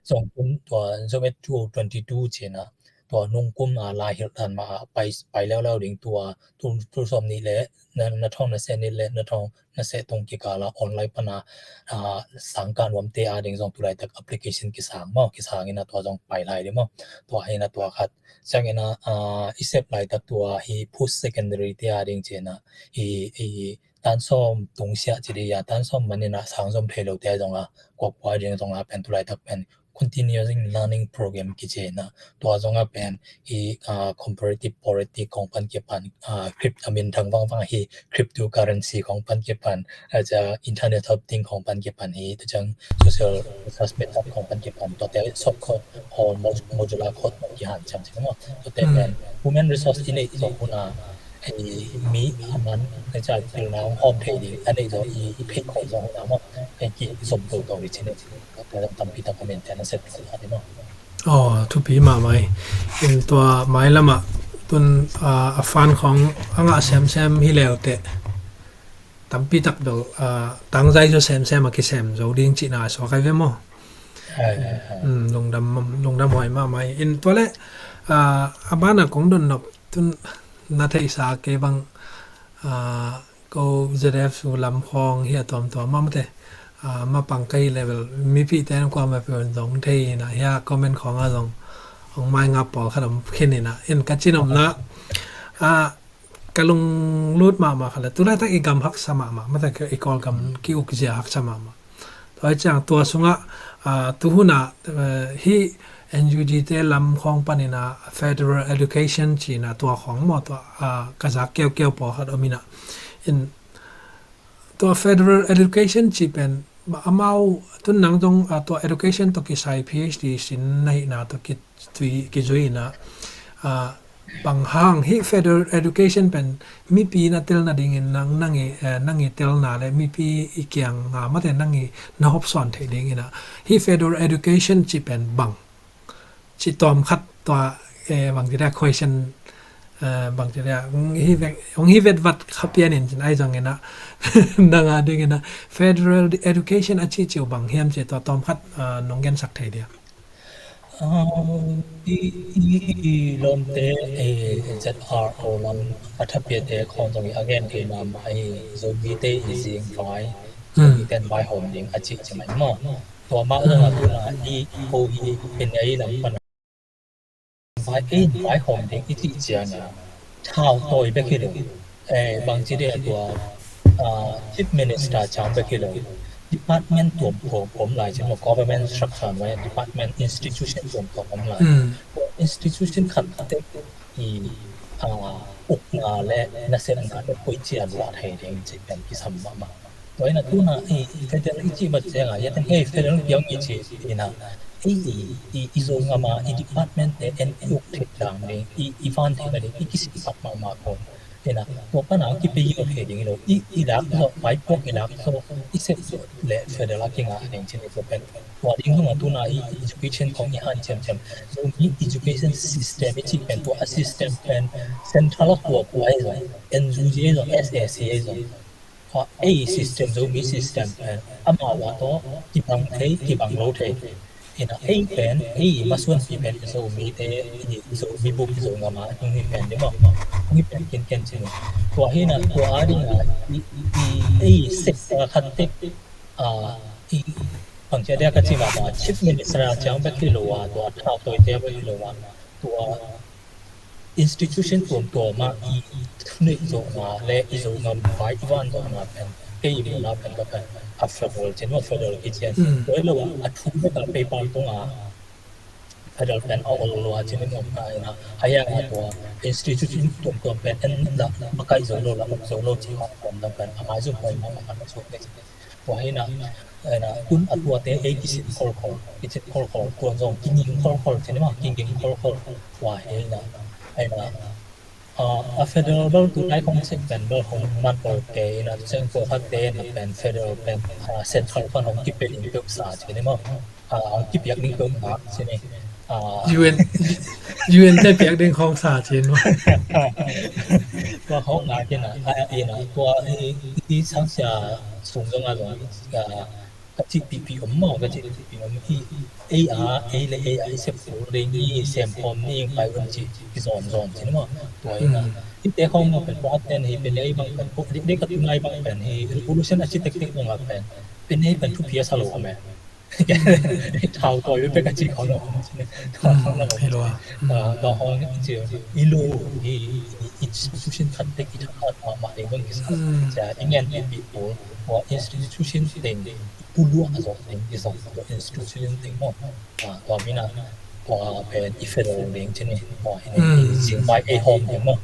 zong kum tua Zo Ed two thousand twenty-two ci in a tua nung kum a lai hilh dan mah a pai, pai leuleu ding tua tul, tul sawm nih le na, na thawng na se nih le na thawng na se tung kikal a online pan a, a, sangkah nuamte a ding zong tu laitak application kisang maw, kisang in a tua zong pai lai ding maw. Tua hi na tua khat. Ciang in a, a, i sep laitak tua hi post secondary te a ding ci in a, i, i tan sawm tung siah ci ding a, tan sawm man in a sang zom thei lo te a zong a, kuakua ding zong a pen tu laitak pen continuing learning program kici hi na. Tua zong a pen hi, ah, comparative politics kong pan kipan, ah, crypt-, a minthang vangvang hi cryptocurrency kong pan kipan, a, internet of things kong pan kipan hi, tua ciang social research method kong pan kipan, tuate short course or mod-, modular course kihan ciam ciam maw. Tuate pen human resource i neih zawh hun a, ei mi a man, ei ca pil na hong hawm thei ding a neih zawh i, i phei khawh zawh hun a maw, ei kizom toto i ci neih. Tuate tampi tak comment te na sep lo a ding maw. Aw, thupi mahmah hi. In tua mailamah tun, ah, a fund khawng a ngah semsem hi leuteh tampi tak bel, ah, tangzai zo semsem a kisem zo ding cihna a suak ai ve maw? Ai, ai, ai. Um, lungdam, lungdam huai mahmah hi. In tua le, ah, a banah kong donnop tun na theihsa kei bang, ah, ko Z F U lam khawng hi a tuamtuam mah mate. Ah, mapang ka hi level mipite na kuamah peuh zong thei hi na, hi a comment khawng a zong hong maingap pawlkhat om khin hi na. In ka cinomna, ah, ka lunglut mahmah khat le tulaitak i gam haksa mahmah, mate i Kawlgam ki-ukzia haksa mahmah. Tua hi ciang tua sungah, ah, tuhuna, eh, hi N U G te lam khawng panin a federal education cihna tua khawng maw tua, ah, ka zak kiaukiau pawlkhat om hi na. In tua federal education cih pen amau tun nang zong, ah, tua education tawh kisai P H D sin na hihna tawh ki tui kizui hi na, ah, bang hang hi federal education pen mipi na tel nadingin nang, nang i, eh, nang i telna le mipi i kiang a mate nang i na hopsawn theih ding hi na. Hi federal education cih pen bang cih tawm khat tua, eh, bang ci dia question, eh, bang ci dia, hong hi vet, hong hi vetvat kha pian in cin ai zong hi na. Nang a ding hi na federal education a cih cih uh bang hiam cih tua tawm khat, ah, nong gensak thei dia. Um, i, i, i lawmte, eh, Z R O lam a thapiate khawng zong i a gen thei mahmah hi, Zomite i zing vai, Zomite in vaihawm ding a cih ci mai maw. Tua mah zong a tuna i ko hi pen ei lam pan a vai, ei in vaihawm ding i cih ciang a thau tawi bek hi lo. Eh, bang ci dia tua, ah, Chief Minister ciang bek hi lo. Department tuamtuam om lai cin maw, government structure vai department institution tuamtuam om lai. Institution khat khat te i, ah, ukna le nasepna te koici a luah thei ding cih pen kisam mahmah. Tua hi na tuna i federal i cih vat ciang a, ya teng hei federal piang i cih hi na, i, i, i, i Zogam a i department te en i uk thei dang ding, i, i van thei na ding i kisik mahmah kong. Hi na, tua pan a kipia thei ding lo, i, i lak zawh, vaipuak i lak zawh, i sep zawh le federal a kingah ding cin i tua pen. Tua ding zong a tuna i education khawng i hanciam ciam. Zomi education system i cih pen tua a system pen central a kua kua ahi zong, N U G ahi zong, S A C ahi zong. Tua ei system, Zomi system pen amau a tawh kibang thei, kibang lo thei. Hi na ei pen, ei masuanpi pen Zomite, Zomi buk Zogam a tung hi pen ding maw. Tung hi pen kinken cin. Tua hi na, tua a ding a, i, i, ei sector khat tek, ah, i, bang ci a dia ka ci mahmah, Chief Minister a ciang bek hi lo a, tua thau tawite bek hi lo a, tua institution tuamtuam ah i thuneih zawhna le i Zogam vai i van zawhna pen kei i muhna pen ka pen a federal cin maw, federal kician. Tua hi lo a, a thu bek a paper tung a federal pen a ol lo a cin i muhna hi na, a hiang a tua institution tuamtuam pen en la makaih zo lo la uk zo lo cih a tuamtuam pen a maizum huai mahmah a na suk ding. Tua hi na, hi na, tun a tuate ei kisin kholkhol, kisin kholkhol, tua zong kinging kholkhol, cin i mah kinging kholkhol, tua hi na, hi na, ah, a federal bel tu lai kong sek pen bel hong man kol kei na, seng ko khat te na pen federal pen, ah, central pan hong kipia ding peuh sa, cin i mah, ah, hong kipiak ding peuh na, cin i, ah, U N, U N te piak ding khong sa, cin i mah. Tua hong na, cin a, ah, i na, tua i, i sang sia sung zong a zong, ah, ka cih pipi om maw, ka cih pipi om hi. Ei a, ei le ei a i sep kul ding hi, sem khawm ni ing pai un cih i zawn zawn cin maw. Tua hi na. Hi te khawng maw pen pawh a ten hi pen ei bang pen pawh dik dik a tunai bang pen hi. Revolution a ci tektek bang a pen. Pen ei pen thupi a sa lo a me. Thau tawi bek a ci khawng lo. Thau khawng lo. Hi lo a. Ah, tua khawng ci i lo hi, i institution khat tek i thakhat mahmah ding bang kisa. Cia i ngen pi pi pul tua institution teng i puluah a zawh ding kisa tua institution teng maw. Tua mina tua pen i federal ding cini tua i zingbai ei hawm ding maw.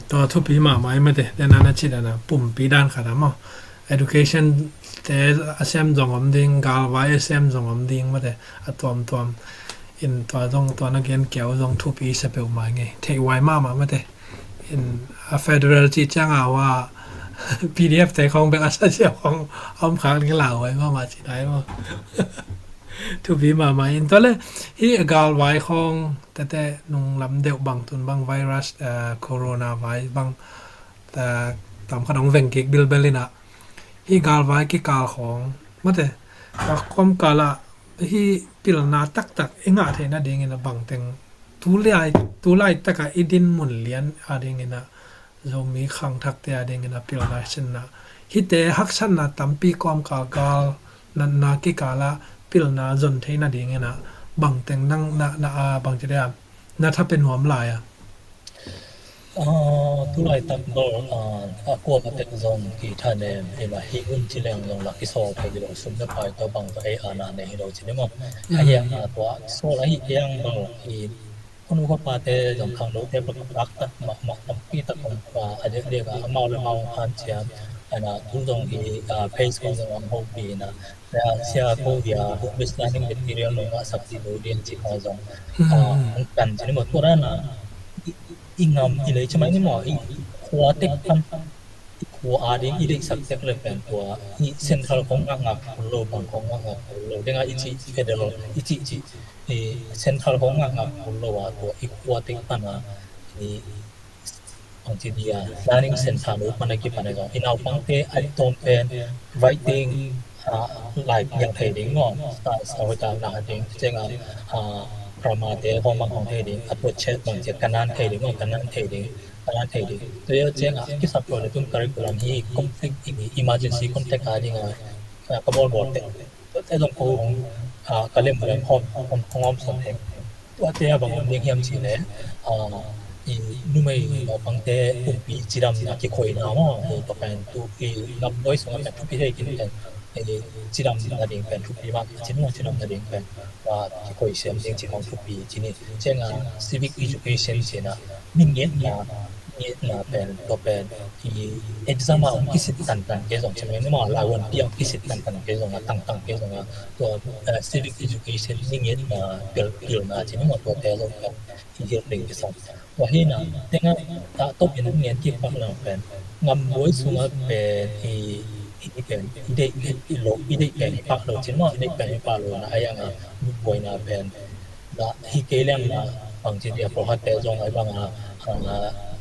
Tua thupi mahmah i mate, tena na cih dana pumpi dan khat a maw. Education te a sem zong om ding, galvai a sem zong om ding mate, a tuamtuam in tua zong tua na gen kiau zong thupi sa peuhmah ngei, theihhuai mahmah mate. In a federal cih cianga ua PDF te khong bek a sa sia khong a om khak ding lauhuai mahmah cih nai maw. Thupi mahmah in tua le hi a galvai khong tete nung lam deuh bang tun bang virus, corona vai bang tam khat hong veng kik bilbel inah hi galvai kikal khong mate, a kawmkal ah hi pilna taktak i ngah theih nadingin a bangteng tulai, tulai takah i din mun lian a dingin ah Zomi khangthakte a dingin a pilna sinna hite haksatna tampi kawmkal gal natna kikal ah pilna zon theih nadingin ah bangteng nang na, na a bangci dea na thapen nuam lai a. Tulaitak bel a kuama tek zong kithanem ina hi un ci leng zong la kisawl thei hi lo, sum le pai tua bang tua ei ana nei hi lo ci ni maw. A hiang a tua kisawl ahi hiang bel i kunu khuapate zong khangnote bel ka taktak mahmah tampi tak om a dek dek a amau le amau hong khan ciam ana tu zong i page kong zong hong hopih ina sia ko dia home based learning material nong ngahsak dih lo ding ci kha zong hong kan ci ni maw. Tua dana i ngam i lei ci mai ni maw, i khua tek pan i khua a ding i deihsak tek le pen tua i central khong ngakngak kul lo, bang khong ngakngak kul lo, denga i cih federal i cih cih i central khong ngakngak kul lo a tua i khua tek pan a i bangci dia learning centre lo pan a kipan a zong i naupangte a tawm pen writing lai piang thei ding maw, sa hoih tak na ding cianga grammar te hong bang hong thei ding, a tua chet bangci a kanan thei ding maw, kanan thei ding, kanan thei ding. Tua cianga kisap tua le tun curriculum hi conflict, emergency contact a dinga ka bawlbawl te tuate zong ko hong ka lem lem hawm hong hawm sawn thei. Tuate a bang om ding hiam cih leh i numei naupangte pumpi cidamna kikhoina maw, tua pen tu i ngam buai sungah pen thupi thei khin pen cidam nading pen thupi mah, a cin maw cidam nading pen kikhoi siam ding cih hong thupi cini. Cianga civic education cina mi ngetna ngetna pen tua pen i exam a hong kisit tantan kei zong cimai ni maw, laivuanpi a hong kisit tantan kei zong a tangtang kei zong a tua civic education ni ngetna pilna cini maw, tuate zong pen i hilh ding kisam. Tua hina tenga tahtop in hong ngen kik pak na pen ngam buai sungah pen i i pen i deih i lo, i deih pen i pak lo cin maw, i deih pen i pak lo na a yanga mi buaina pen dah hi kei leng na bangci dia pawlkhatte zong ai banga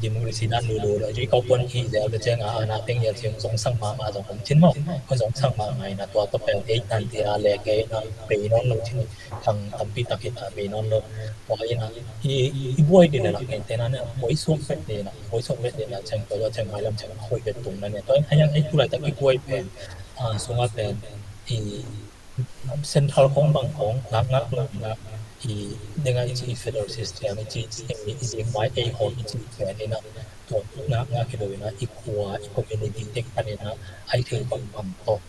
democracy dan lulu lo i kau puan hi leh a bia cianga ana teng ia ciang zong sang mahmah zong om cin maw. Ko zong sang mahmah ina tua tua pen ei tan tia le kei na pei nawn lo cin thang tampi tak hi ta pei nawn lo. Tua ina i buai dina lak ngen tena ne buai suak pet dina, buai suak pet dina ciang tua ciang mai lam ciang hoi pet tung na ne. Tua in a yang ei tulai tak i buai pen sunga pen i central khong bang khong ngakngak lo ina i denga i ci i federal system i ci i zingvai ei hawm i ci pen ina tua ngakngak hi lo ina i khua i community tek pan ina ai thei bangbang tawh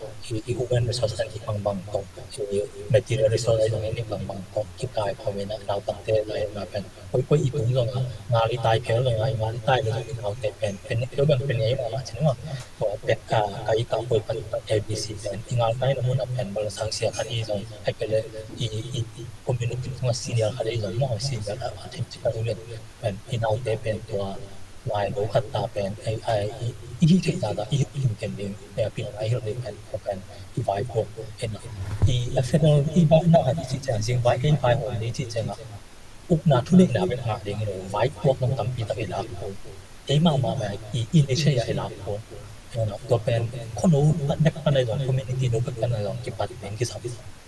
i human resource an i bangbang tawh i material resource ai zong i bangbang tawh kikai khawm ina naupangte lai na pen koikoi i tung zong a ngal i tai khel zong a i ngal i tai le zong i naute pen pen nek deuh bang pen ei mah mah cin mah. Tua pek ka i kah koi pan A B C pen i ngal tai na mun a pen bal sang sia khat i zong ai pele i community zong a senior khat i zong mah senior a thim cik a zong pen i naute pen tua lai lo khat ta pen i hih theih ta ta i hih kim ken ding pen a pin a i hilh ding pen tua pen i vaipuak pen i a federal i baihna khat i cih ciang zing vai ei vai hawm ding cih ciang a ukna thuneihna bek ngah ding hi lo, vaipuak dong tampi tak i lak kul. Ei mahmah mah i initiate a i lak kul. Tua pen khuano bek pan a i zong community no bek pan a i zong kipat ding kisam.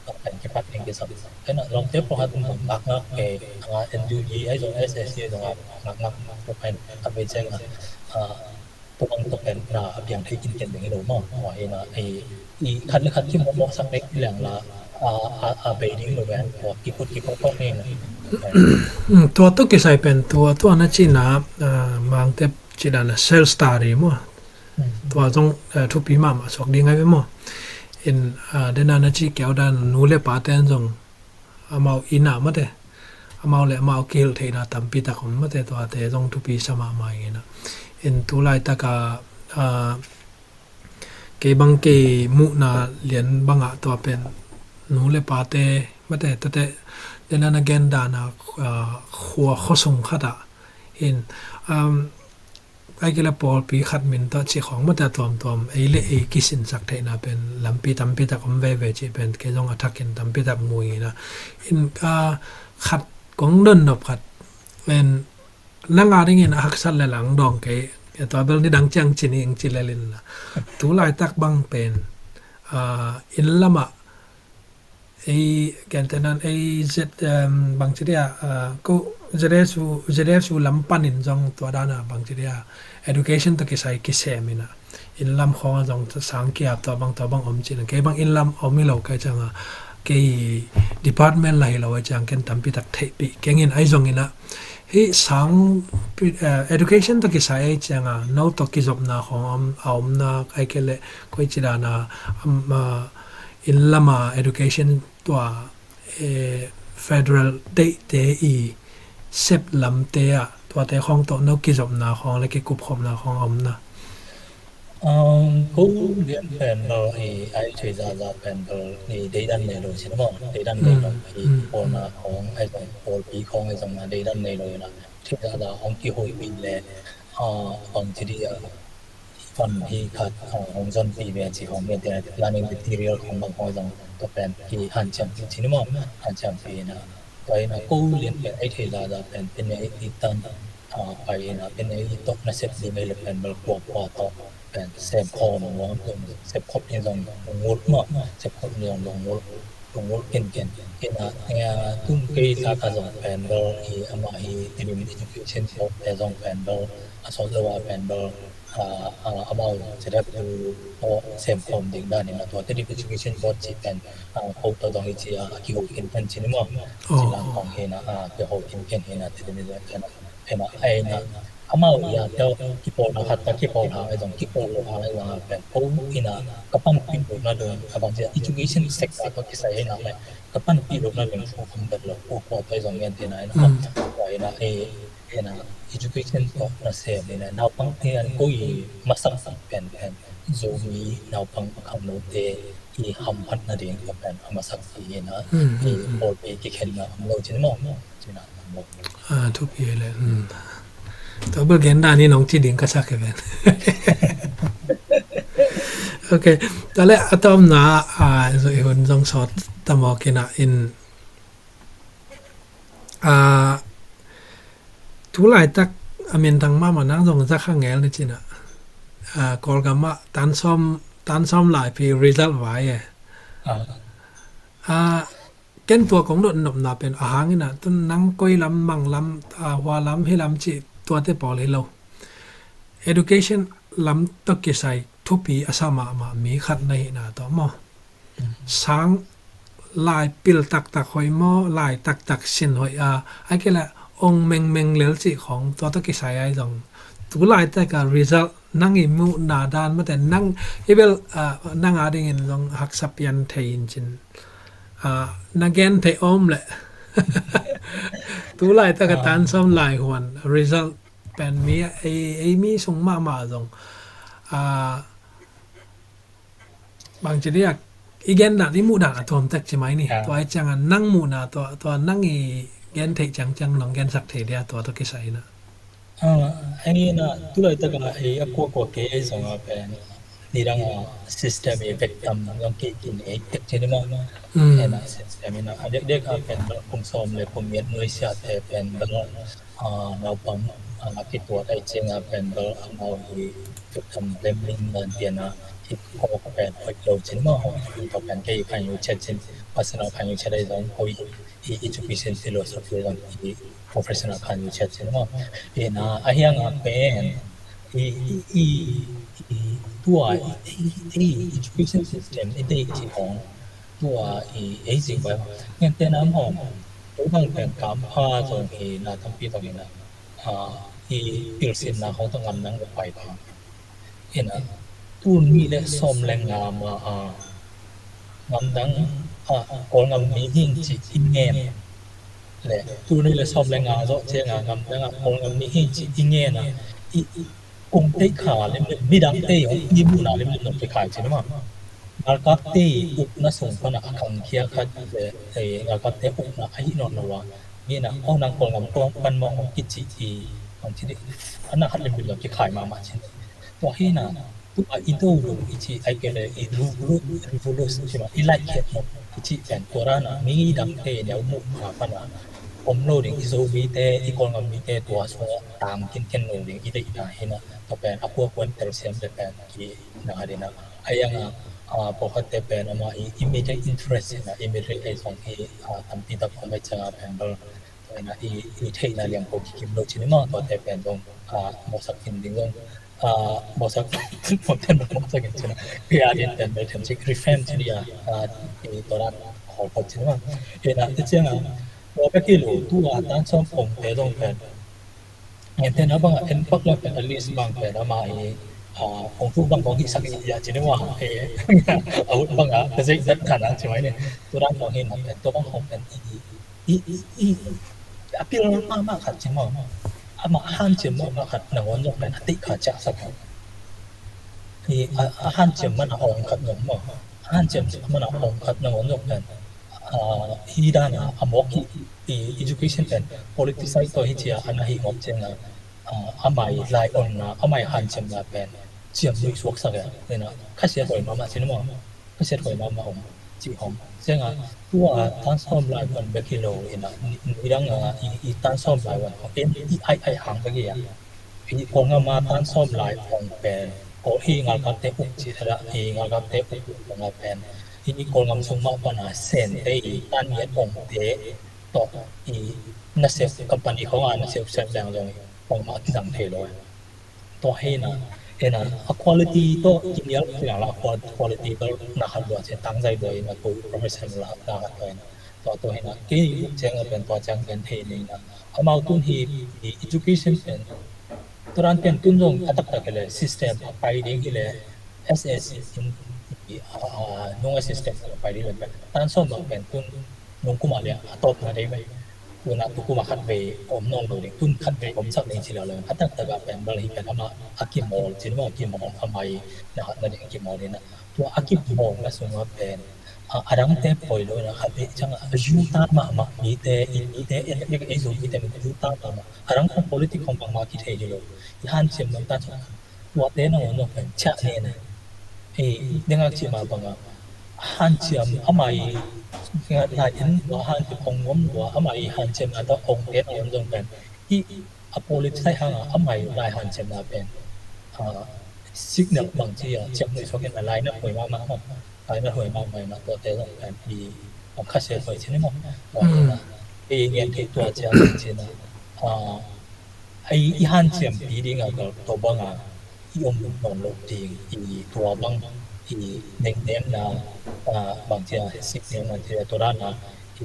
Tua pen kipat ding kisam. Ena lawmte pawlkhat bang ngakngak ke a N U G a i zong S S C a i zong a ngakngak tua pen a bei ciang a Tua bang tua pen na a piang thei kinken ding hi lo maw. Tua hi na i khat le khat kimawhmawhsak dek hi leng la a bei ding lo ven tua kikut kikawkawk hi na. Tua tawh kisai pen tua tua na cihna, ah, Mangte cih dan a self study maw. Tua zong, eh, thupi mahmah suak ding ai ve maw. In, ah, dena na cih kiau dan nu le pate zong amau inn ah mate, amau le amau kihilh theihna tampi tak om mate, tuate zong thupi sa mahmah ing ina. In tu laitak a, ah, kei bang kei muhna lian bangah tua pen nu le pate mate tate dena na gen dan a, ah, khua khuasung khat ah in, um, ai kei le pawlpi khat min tawh cih khawng mate a tuamtuam ei le ei kisinsak theihna pen lampi tampi tak om veve cih pen kei zong a thakin tampi tak mu ing ina. In, ah, khat kong donnop khat pen nang a dingin a haksat le lang dawng kei, tua bel nidang ciang ci ni ing ci lel in la. Tu laitak bang pen, ah, inn lamah ei, gentehna in ei Z, em, bangci dia, ah, ko Z S U, Z S U lam panin zong tua dana bangci dia education tawh kisai kisem ina. Inn lam khawng a zong sang kiap tua bang tua bang om cihna. Kei bang inn lam om hi lo kai cianga, kei department la hi lo ai ciang ken tampi tak theihpih keng in ai zong ina. Hih sang, eh, education tawh kisai ai cianga no tawh kizopna khawng a om, a omna ai kei le koi ci dana, am, ah, inn lama education tua, eh, federal deihte i sep lamte ah tuate khawng tawh no kizopna khawng le kikupkhopna khawng a omna. Um, ko lian pen bel i ai thei zaza pen bel i deidan nei lo sin maw, deidan nei lo i pawlna khawng ai zong pawlpi khawng ai zong na deidan nei lo ina thei zaza hong kihoihpih le, ah, bang ci dih a, fan hi khat, ah, hong zonpih ve a ci khawng hi a, learning material khawng bang khawng zong tua pen hi hanciampih ci ni maw, hanciampih ina. Tua ina ko lian pen ei thei zaza pen pen ei i tan, ah, pai ina pen ei i tawh na sep ding ei le pen bel kuakua tawh pen sem khawm nuam pen sep khawm in zong lungul maw, sep khawm in zong lungul, lungul kenken. Ina, ina tun kei sa ka zong pen bel i ama hi Tedim Education Board te zong pen bel a sawt lo a pen bel, ah, ah, amau C D F tu tawh sem khawm ding dan ina tua Tedim Education Board ci pen, ah, ko tawh zong i ci a, a kiho kenken ci ni maw. Ci lang khawng hi ina, ah, kiho kenken hi ina Tedim Education pen a, ai na, amau i a teu kipawlna khat ta kipawl hang ai zong kipawl lo hang ai zong a pen ko ina ka panpih lohna dong a bang cia education sector tawh kisai ai na le ka panpih lohna dong thu kham bet lo ko ko tawh ai zong ngen te na ai na. Tua ina ai ina education tawh na sem ina naupang te an ko i masak pen pen Zomi naupang kham lo te i hamphatna ding ka pen a masak ti ina i pawlpi kikhenna om lo cin maw. Cina om lo. Ah, thupi le. Hmm. Tua bel gen dan in hong ci ding ka sak hi ven. Ok. Tua le a tawpna, ah, zong i hun zong sawt ta mawk ina in, ah, tu laitak a minthang mahmah nang zong za kha ngel ni cina. Ah, Kawlgam ah tan sawm, tan sawm lai pi result vai e. Ah. Ah, ken tua kong dot nopna pen a hang ina tun nang koi lam mang lam, ah, hua lam hi lam ci tuate pawl hi lo. Education lam tawh kisai thupi a sa mahmah mi khat na hihna tawh maw. Sang lai pil taktak hoih maw, lai taktak sin hoih a, ai kei le ong mengmeng lel cih khawng tua tawh kisai ai zong tu laitak a result nang i muhna dan mate nang i bel, ah, nang a dingin zong haksa pian thei in cin, ah, na gen thei om le tu laitak a tan sawm lai huan result pen mi ei, ei mi sung mahmah zong, ah, bang ci diak i gen dan i muh dan a tuam tek ci mai ni. Tua ai cianga nang muhna tua, tua nang i gen theih ciangciang nong gensak thei dia tua tua kisai na. Ah, ai na tu laitak a ei a kuakua kei ei zong a pen nidang a system i vektam zong kei kin ei tek ci ni maw. Ei na system i na a dekdek a pen kum sawm le kum miat nuaisiate pen bel ah, naupang, ah, kituat ai cianga pen bel amau hi tukam lemling dan piana hi kawk pen hoih lo cin maw, hoih lo pen kei khan yu chet cin, personal khan yu chet ai zong hoih hi education philosophy zong hi professional khan yu chet cin maw. Ina a hianga pen i, i, i, i tua i, i, i education system i dei ci hong tua i ei zing bai ngen tena maw. Ko bang pen kampha zong hi na, tampi zong hi na, a, i pilsinna khong tawh ngamdang lo pai ta. Hi na, tul nih le sawm le nga ma a ngamdang a Kawlngam mi hing ci i ngen le tul nih le sawm le nga zawh cianga ngamdang a Kawlngam mi hing ci i ngen a i kung teih kha limlim, midangte i hong i muhna limlim nong kikhai cin maw. Ngalkapte i ukna sung pana a khangkhia khat le, eh, ngalkapte ukna ahi nawn lo a, mi na aw nang Kawlngam kawng pan maw hong kici i hong ci dih, ana khat limlim nong kikhai mahmah cin. Tua hi na, tua i do lo i ci ai kei le i revolu-, revolution ci maw, i laih khet maw i ci pen tua rana midangte i neu muh kha pana om lo ding, i Zomite, i Kawlngam mite tua sungah tang kinken lo ding i deihna hi na, tua pen a kuakuan telsiam te pen ki na dina. A ianga, a, pawlkhatte pen ama i immediate interest hi na, immediate ei zong hi, a, tampi tak om ei cianga pen bel tua hi na i, i theihna liang ko kikim lo cin i maw, tuate pen zong, a, mawsak in ding zong, a, mawsak, mawten mawsak in cin a, pia din pen bel them cik reframe cin i a, a, i tua dan khol khol cin i maw. Hi na, te cianga, tua bek hi lo, tua tan sawm pongte zong pen Ngen tena banga en pak lak pen at least bang pen ama i, a, kong tu bang kong hisak i ya cini wa, e, a ut banga ka zek dat kana ci mai ni. Turan kong hin pen to bang kong pen i, i, i, i, a pil mama khat ci mo. Ama han ci mo ma khat na ngon zong pen a ti kha ca sak. I, a, a han ci mana ong khat zong mo. A han ci mana ong khat na ngon zong pen. A, hi dana a mawk hi, i, education pen politicize to hi cia ana hi ngop cianga, a, amai lai onna, amai hanciamna pen ciam lui suak sak e, ina, khasia toi mama cin maw, khasia toi mama om, ci om. Cianga, tua tan sawm lai pan bek hi lo, ina, ni, ni dang a, i, i tan sawm lai wan, em, i ai ai hang bek hi a. I Kawlngam a tan sawm lai ong pen, ko i ngalkapte uk ci thada, i ngalkapte uk uk ong a pen. I Kawlngam sung mah pana Sente i tan ngiat ongte tawh i nasep company khong a nasep sep leng zong ong mah kizang thei lo. Tua hei na, hei na, a quality tawh kinial kilang la, a qual-, quality tawh na khat lua ci tangzai lua i na ko professional la na khat lua i na. Tua, tua hi na, kei uk ciang a pen tua ciang pen thei ni na. Amau tun hi, i education pen, turan pen tun zong a taktak hi le, system a pai ding hi le, S A C in, i, a, a, nung a system a pai ding le pen, tan sawm bang pen tun nung kuma le, a tawp na dei pen. Tuna tu kuma khat vei om nawn lo ding, tun khat vei om sak ding ci lo le, a taktak a pen bal hi pen ama, a kimawl, cin ma a kimawl, ama i, na khat na ding a kimawl ding na. Tua a kip mawng na sungah pen, a, a dangte poi lo na khat i ciang a, a zuta mahmah mite, i mite, i, i, i zu mite, mi zuta mahmah. A dang kong politik kong bangmah kithei hi lo. I hanciam nong ta ciang, tuate na ngon nong pen, ciah ne na. I, dengak ci ma banga, hanciam, ama i, lai in, wa hanciam kong ngom, wa ama i hanciam na ta ong te na ngon nong pen. I, a politik sai hanga, ama i, lai hanciam na pen. A, signal bang ci a, ciang nui suak in a lai na huai mahmah maw. Lai na huai mahmah na tuate zong pen i bang khasia huai cin i maw. Tua pen a, i ngen thei tua ciang cin a, a, i, i hanciampi ding a gal tua bang a, i om nawn lo ding, i tua bang, i nengnem na, a, bang ci a, signal na ci a, tua dan a,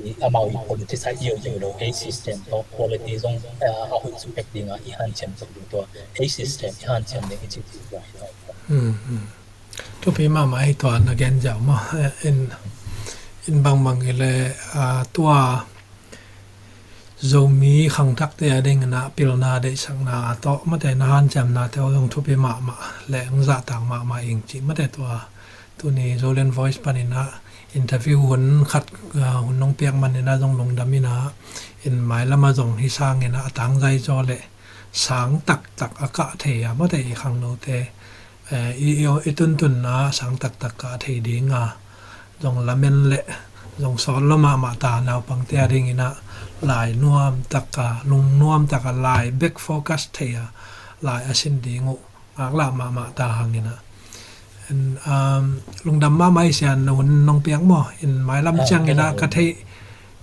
i amau i politicize io io lo, ei system tawh quality zong, a, a hoih suk pek ding a, i hanciam tuk ding tua, ei system i hanciam ding i cih tua hi tua. Hmm, hmm. Thupi mahmah hi tua na gen ziau maw. Eh, in, in bangbang hi le, a, tua Zomi khangthakte a ding na pilna deihsakna tawh mate na hanciamnate aw zong thupi mahmah le hong zahtak mahmah ing cih mate tua. Tuni Zoland Voice panin ah interview hun khat, ah, hun nong piak manin ah zong lungdam in ah, in mailam ah zong hi sangin ah a tangzai zaw le sang taktak a kah thei a mate i khangnote, eh, i, i, i tuntunna sang taktak kah thei ding a zong lamen le zong sawt lo mahmah ta naupangte a dingin ah lai nuam tak a, lung nuam tak a, lai bek focus thei a, lai a sin ding uh ngaklah mahmah ta hangin ah. And, um, lungdam mahmah i sian na hun nong piak maw, in mailam ciangin ah ka thei,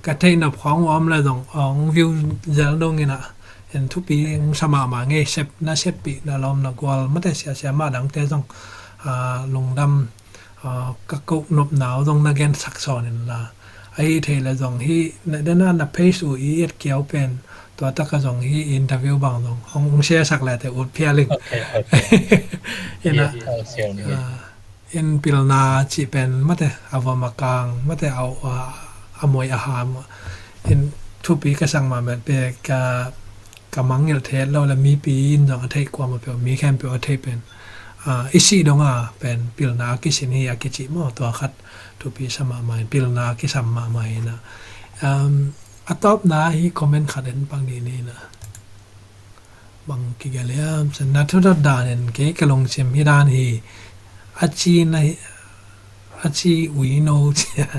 ka thei na phuang uh om le zong ong view zel dongin ah. And thupi hong sa mahmah ngei sep, na seppih na lawm na gual mate siasia mah dangte zong, ah, lungdam, ah, ka koh nopna uh zong na gensak sawn in la. Ahi thei le zong hi, na, na, na page uh i et kiau pen, tua taka zong hi interview bang zong hong, hong share sak le te ut phial ing. Okay, okay. Ina, yes, yes, yes. Ah, in pilna cih pen mate, a vom a kang mate, a, a, a muai a ham. In thupi ka sak mahmah pen ka, ka mangngilh theih lo le mipi in zong a theih kuamah peuh, mi khempeuh a theih pen, ah, i sih dong a pen pilna a kisin hi a kici maw, tua khat thupi sa mahmah in, pilna a kisam mahmah in a. Um, a tawpna hi comment khat en pang ni ni na. Bang kigelh hiam, sa na thu dot dan en kei ka lungsim hi dan hi. A ci na hi, a ci uino cia.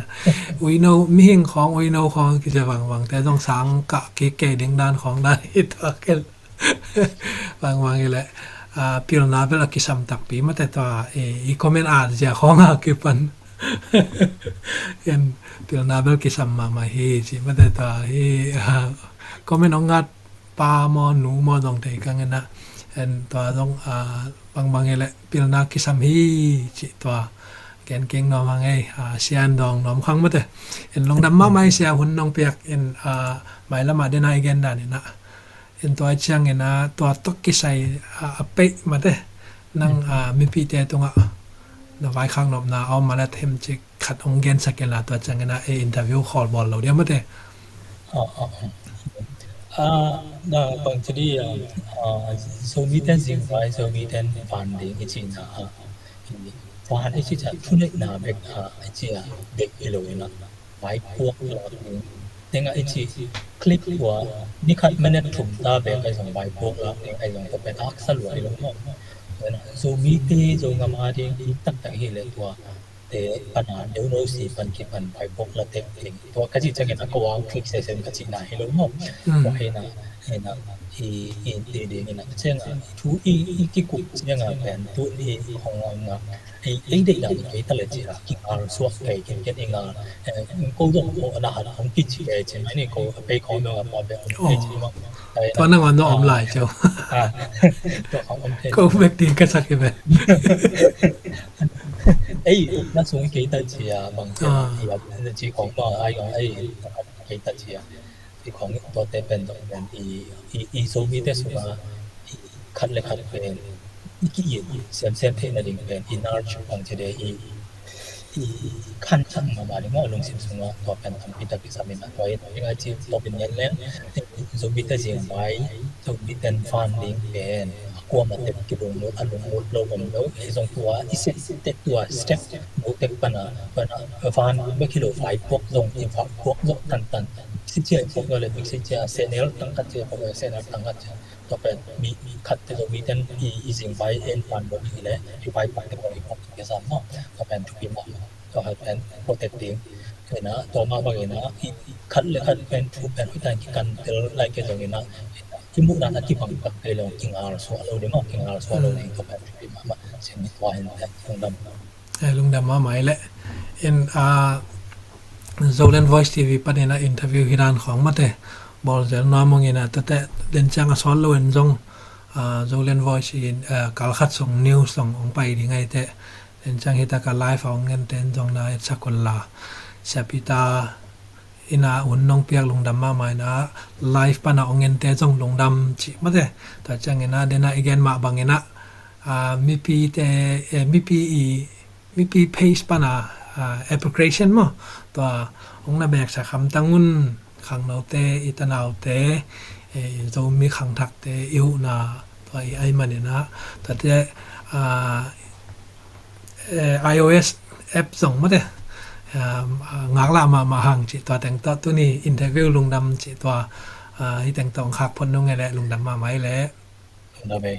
Uino, mihing khawng, uino khawng kicia bang bang te zong sang kah kik kei ding dan khawng dan hi tua kel. Bang bang hi le, ah, pilna bel a kisam takpi mate tua, eh, i comment a zia khawng a kipan. En pilna bel kisam mahmah hi ci mate tua hi, ah, comment ong ngat pa maw nu maw zong thei kang ina. En tua zong, ah, bang bang hi le pilna kisam hi ci tua. Gen keng nuam hang ei, ah, sia in dawng nuam khang mate. En lungdam mahmah hi sia hun nong piak en, ah, mailam a dena i gen dan ina. En tua ciang ina tua tok kisai, ah, a peih mate. Nang, mm, ah, mipite tungah na vaikhak nopna a om a le them cik khat ong gensak in la tua ciang ina e interview khawl bawl lo dia mate. Ah, ah, ah. Ah, na bang ci di, ah, ah, Zomite zingvai, Zomite van ding i cihna, ah, van i cih ciang thuneihna bek, ah, i cih a bek hi lo ina. Vaipuak lak ding. Tengah i cih clip tua ni khat minute thum ta bek ahi zong vaipuak lak ding ahi zong tua pen haksa lua hi lo maw. Zomite Zogam a ding i taktak hi le tua te pana deuno si pan kipan vaipuak la tek ding. Tua ka cih ciangin a ko a click session ka cihna hi lo maw. Mm. Tua hi na, hi na, i, i, i ding hi na. Ciangin a, thu i, i kikup ciangin a pen tu i hong ong na. Ei, ei deih dan kei ta le ci a, kingal suak kei, ken ken i ngal. Eh, ko zong ko na hat hong kici kei ci mai ni ko, pei ko no a pa be hong kei ci ma. Tua na ngan no om lai ciau. Ah. Tua hong om kei. Ko bek ding ka sak i be. Ei, na sung kei ta ci a, bang ci a, ah, i a, na ci kong ba, ai kong, ei, kei ta ci a. I khong i tuate pen zong pen i, i, i Zomite sungah i khat le khat pen i ki-it semsem theihna ding pen i nurture bang ci de i, i khansak mahmah ding a lungsim sungah tua pen tampi tak kisam in a tua in a ding a ci tawpin ngen leng Zomite zingvai, Zomite van ding pen a kuamah tek kilunglut a lunglut lo om lo. Ei zong tua i set tek tua step no tek pana, pana van bek hi lo vaipuak zong i vaipuak zong tantan. Sicia i pok le bik sicia senel tangkat cia pok le senel tangkat cia. Tua pen mi, mi khat te zo mi ten i, i zing vai en pan bok hi le i vai pak te pok i pok ke sam no. Tua pen thupi ma. Tua hai pen protect ding. Ina tua ma bang ina i khat le khat pen thu pen hoi tan ki kan tel lai ke zong ina i mu dan a ki bang pak ke long ki ngal suak lo ding ma ki ngal suak lo ding tua pen thupi ma ma. Sen mi tua hin te lungdam. Eh, lungdam mahmah i leh. In, ah, Zoland Voice T V panin a interview hi dan khawng mate bawl zel nuam ung in a, tate den ciang a sawt lo in zong, ah, Zoland Voice in, ah, kal khat sung news sung hong pai ding ahi teh. Den ciang hi tak a live a hong en ten zong na etsak un la. Siapi ta in a hun nong piak lungdam mahmah in a, live pan a hong en te zong lungdam cih mate. Tua ciang in a, den a i gen mah bang in a, ah, mipi te, eh, mipi i, mipi page pan a, ah, application maw. Tua hong na beksak hamtang un, khangnote, i tanaute, eh, Zomi khangthakte, i huhna, tua i ai man in a, tuate, ah, eh, iOS app zong mate, ah, ngaklah mahmah hang cih tua teng tawh tuni interview lungdam cih tua, ah, hi teng tawh hong khak phot nung e leh lungdam mahmah i leh. Lungdam e.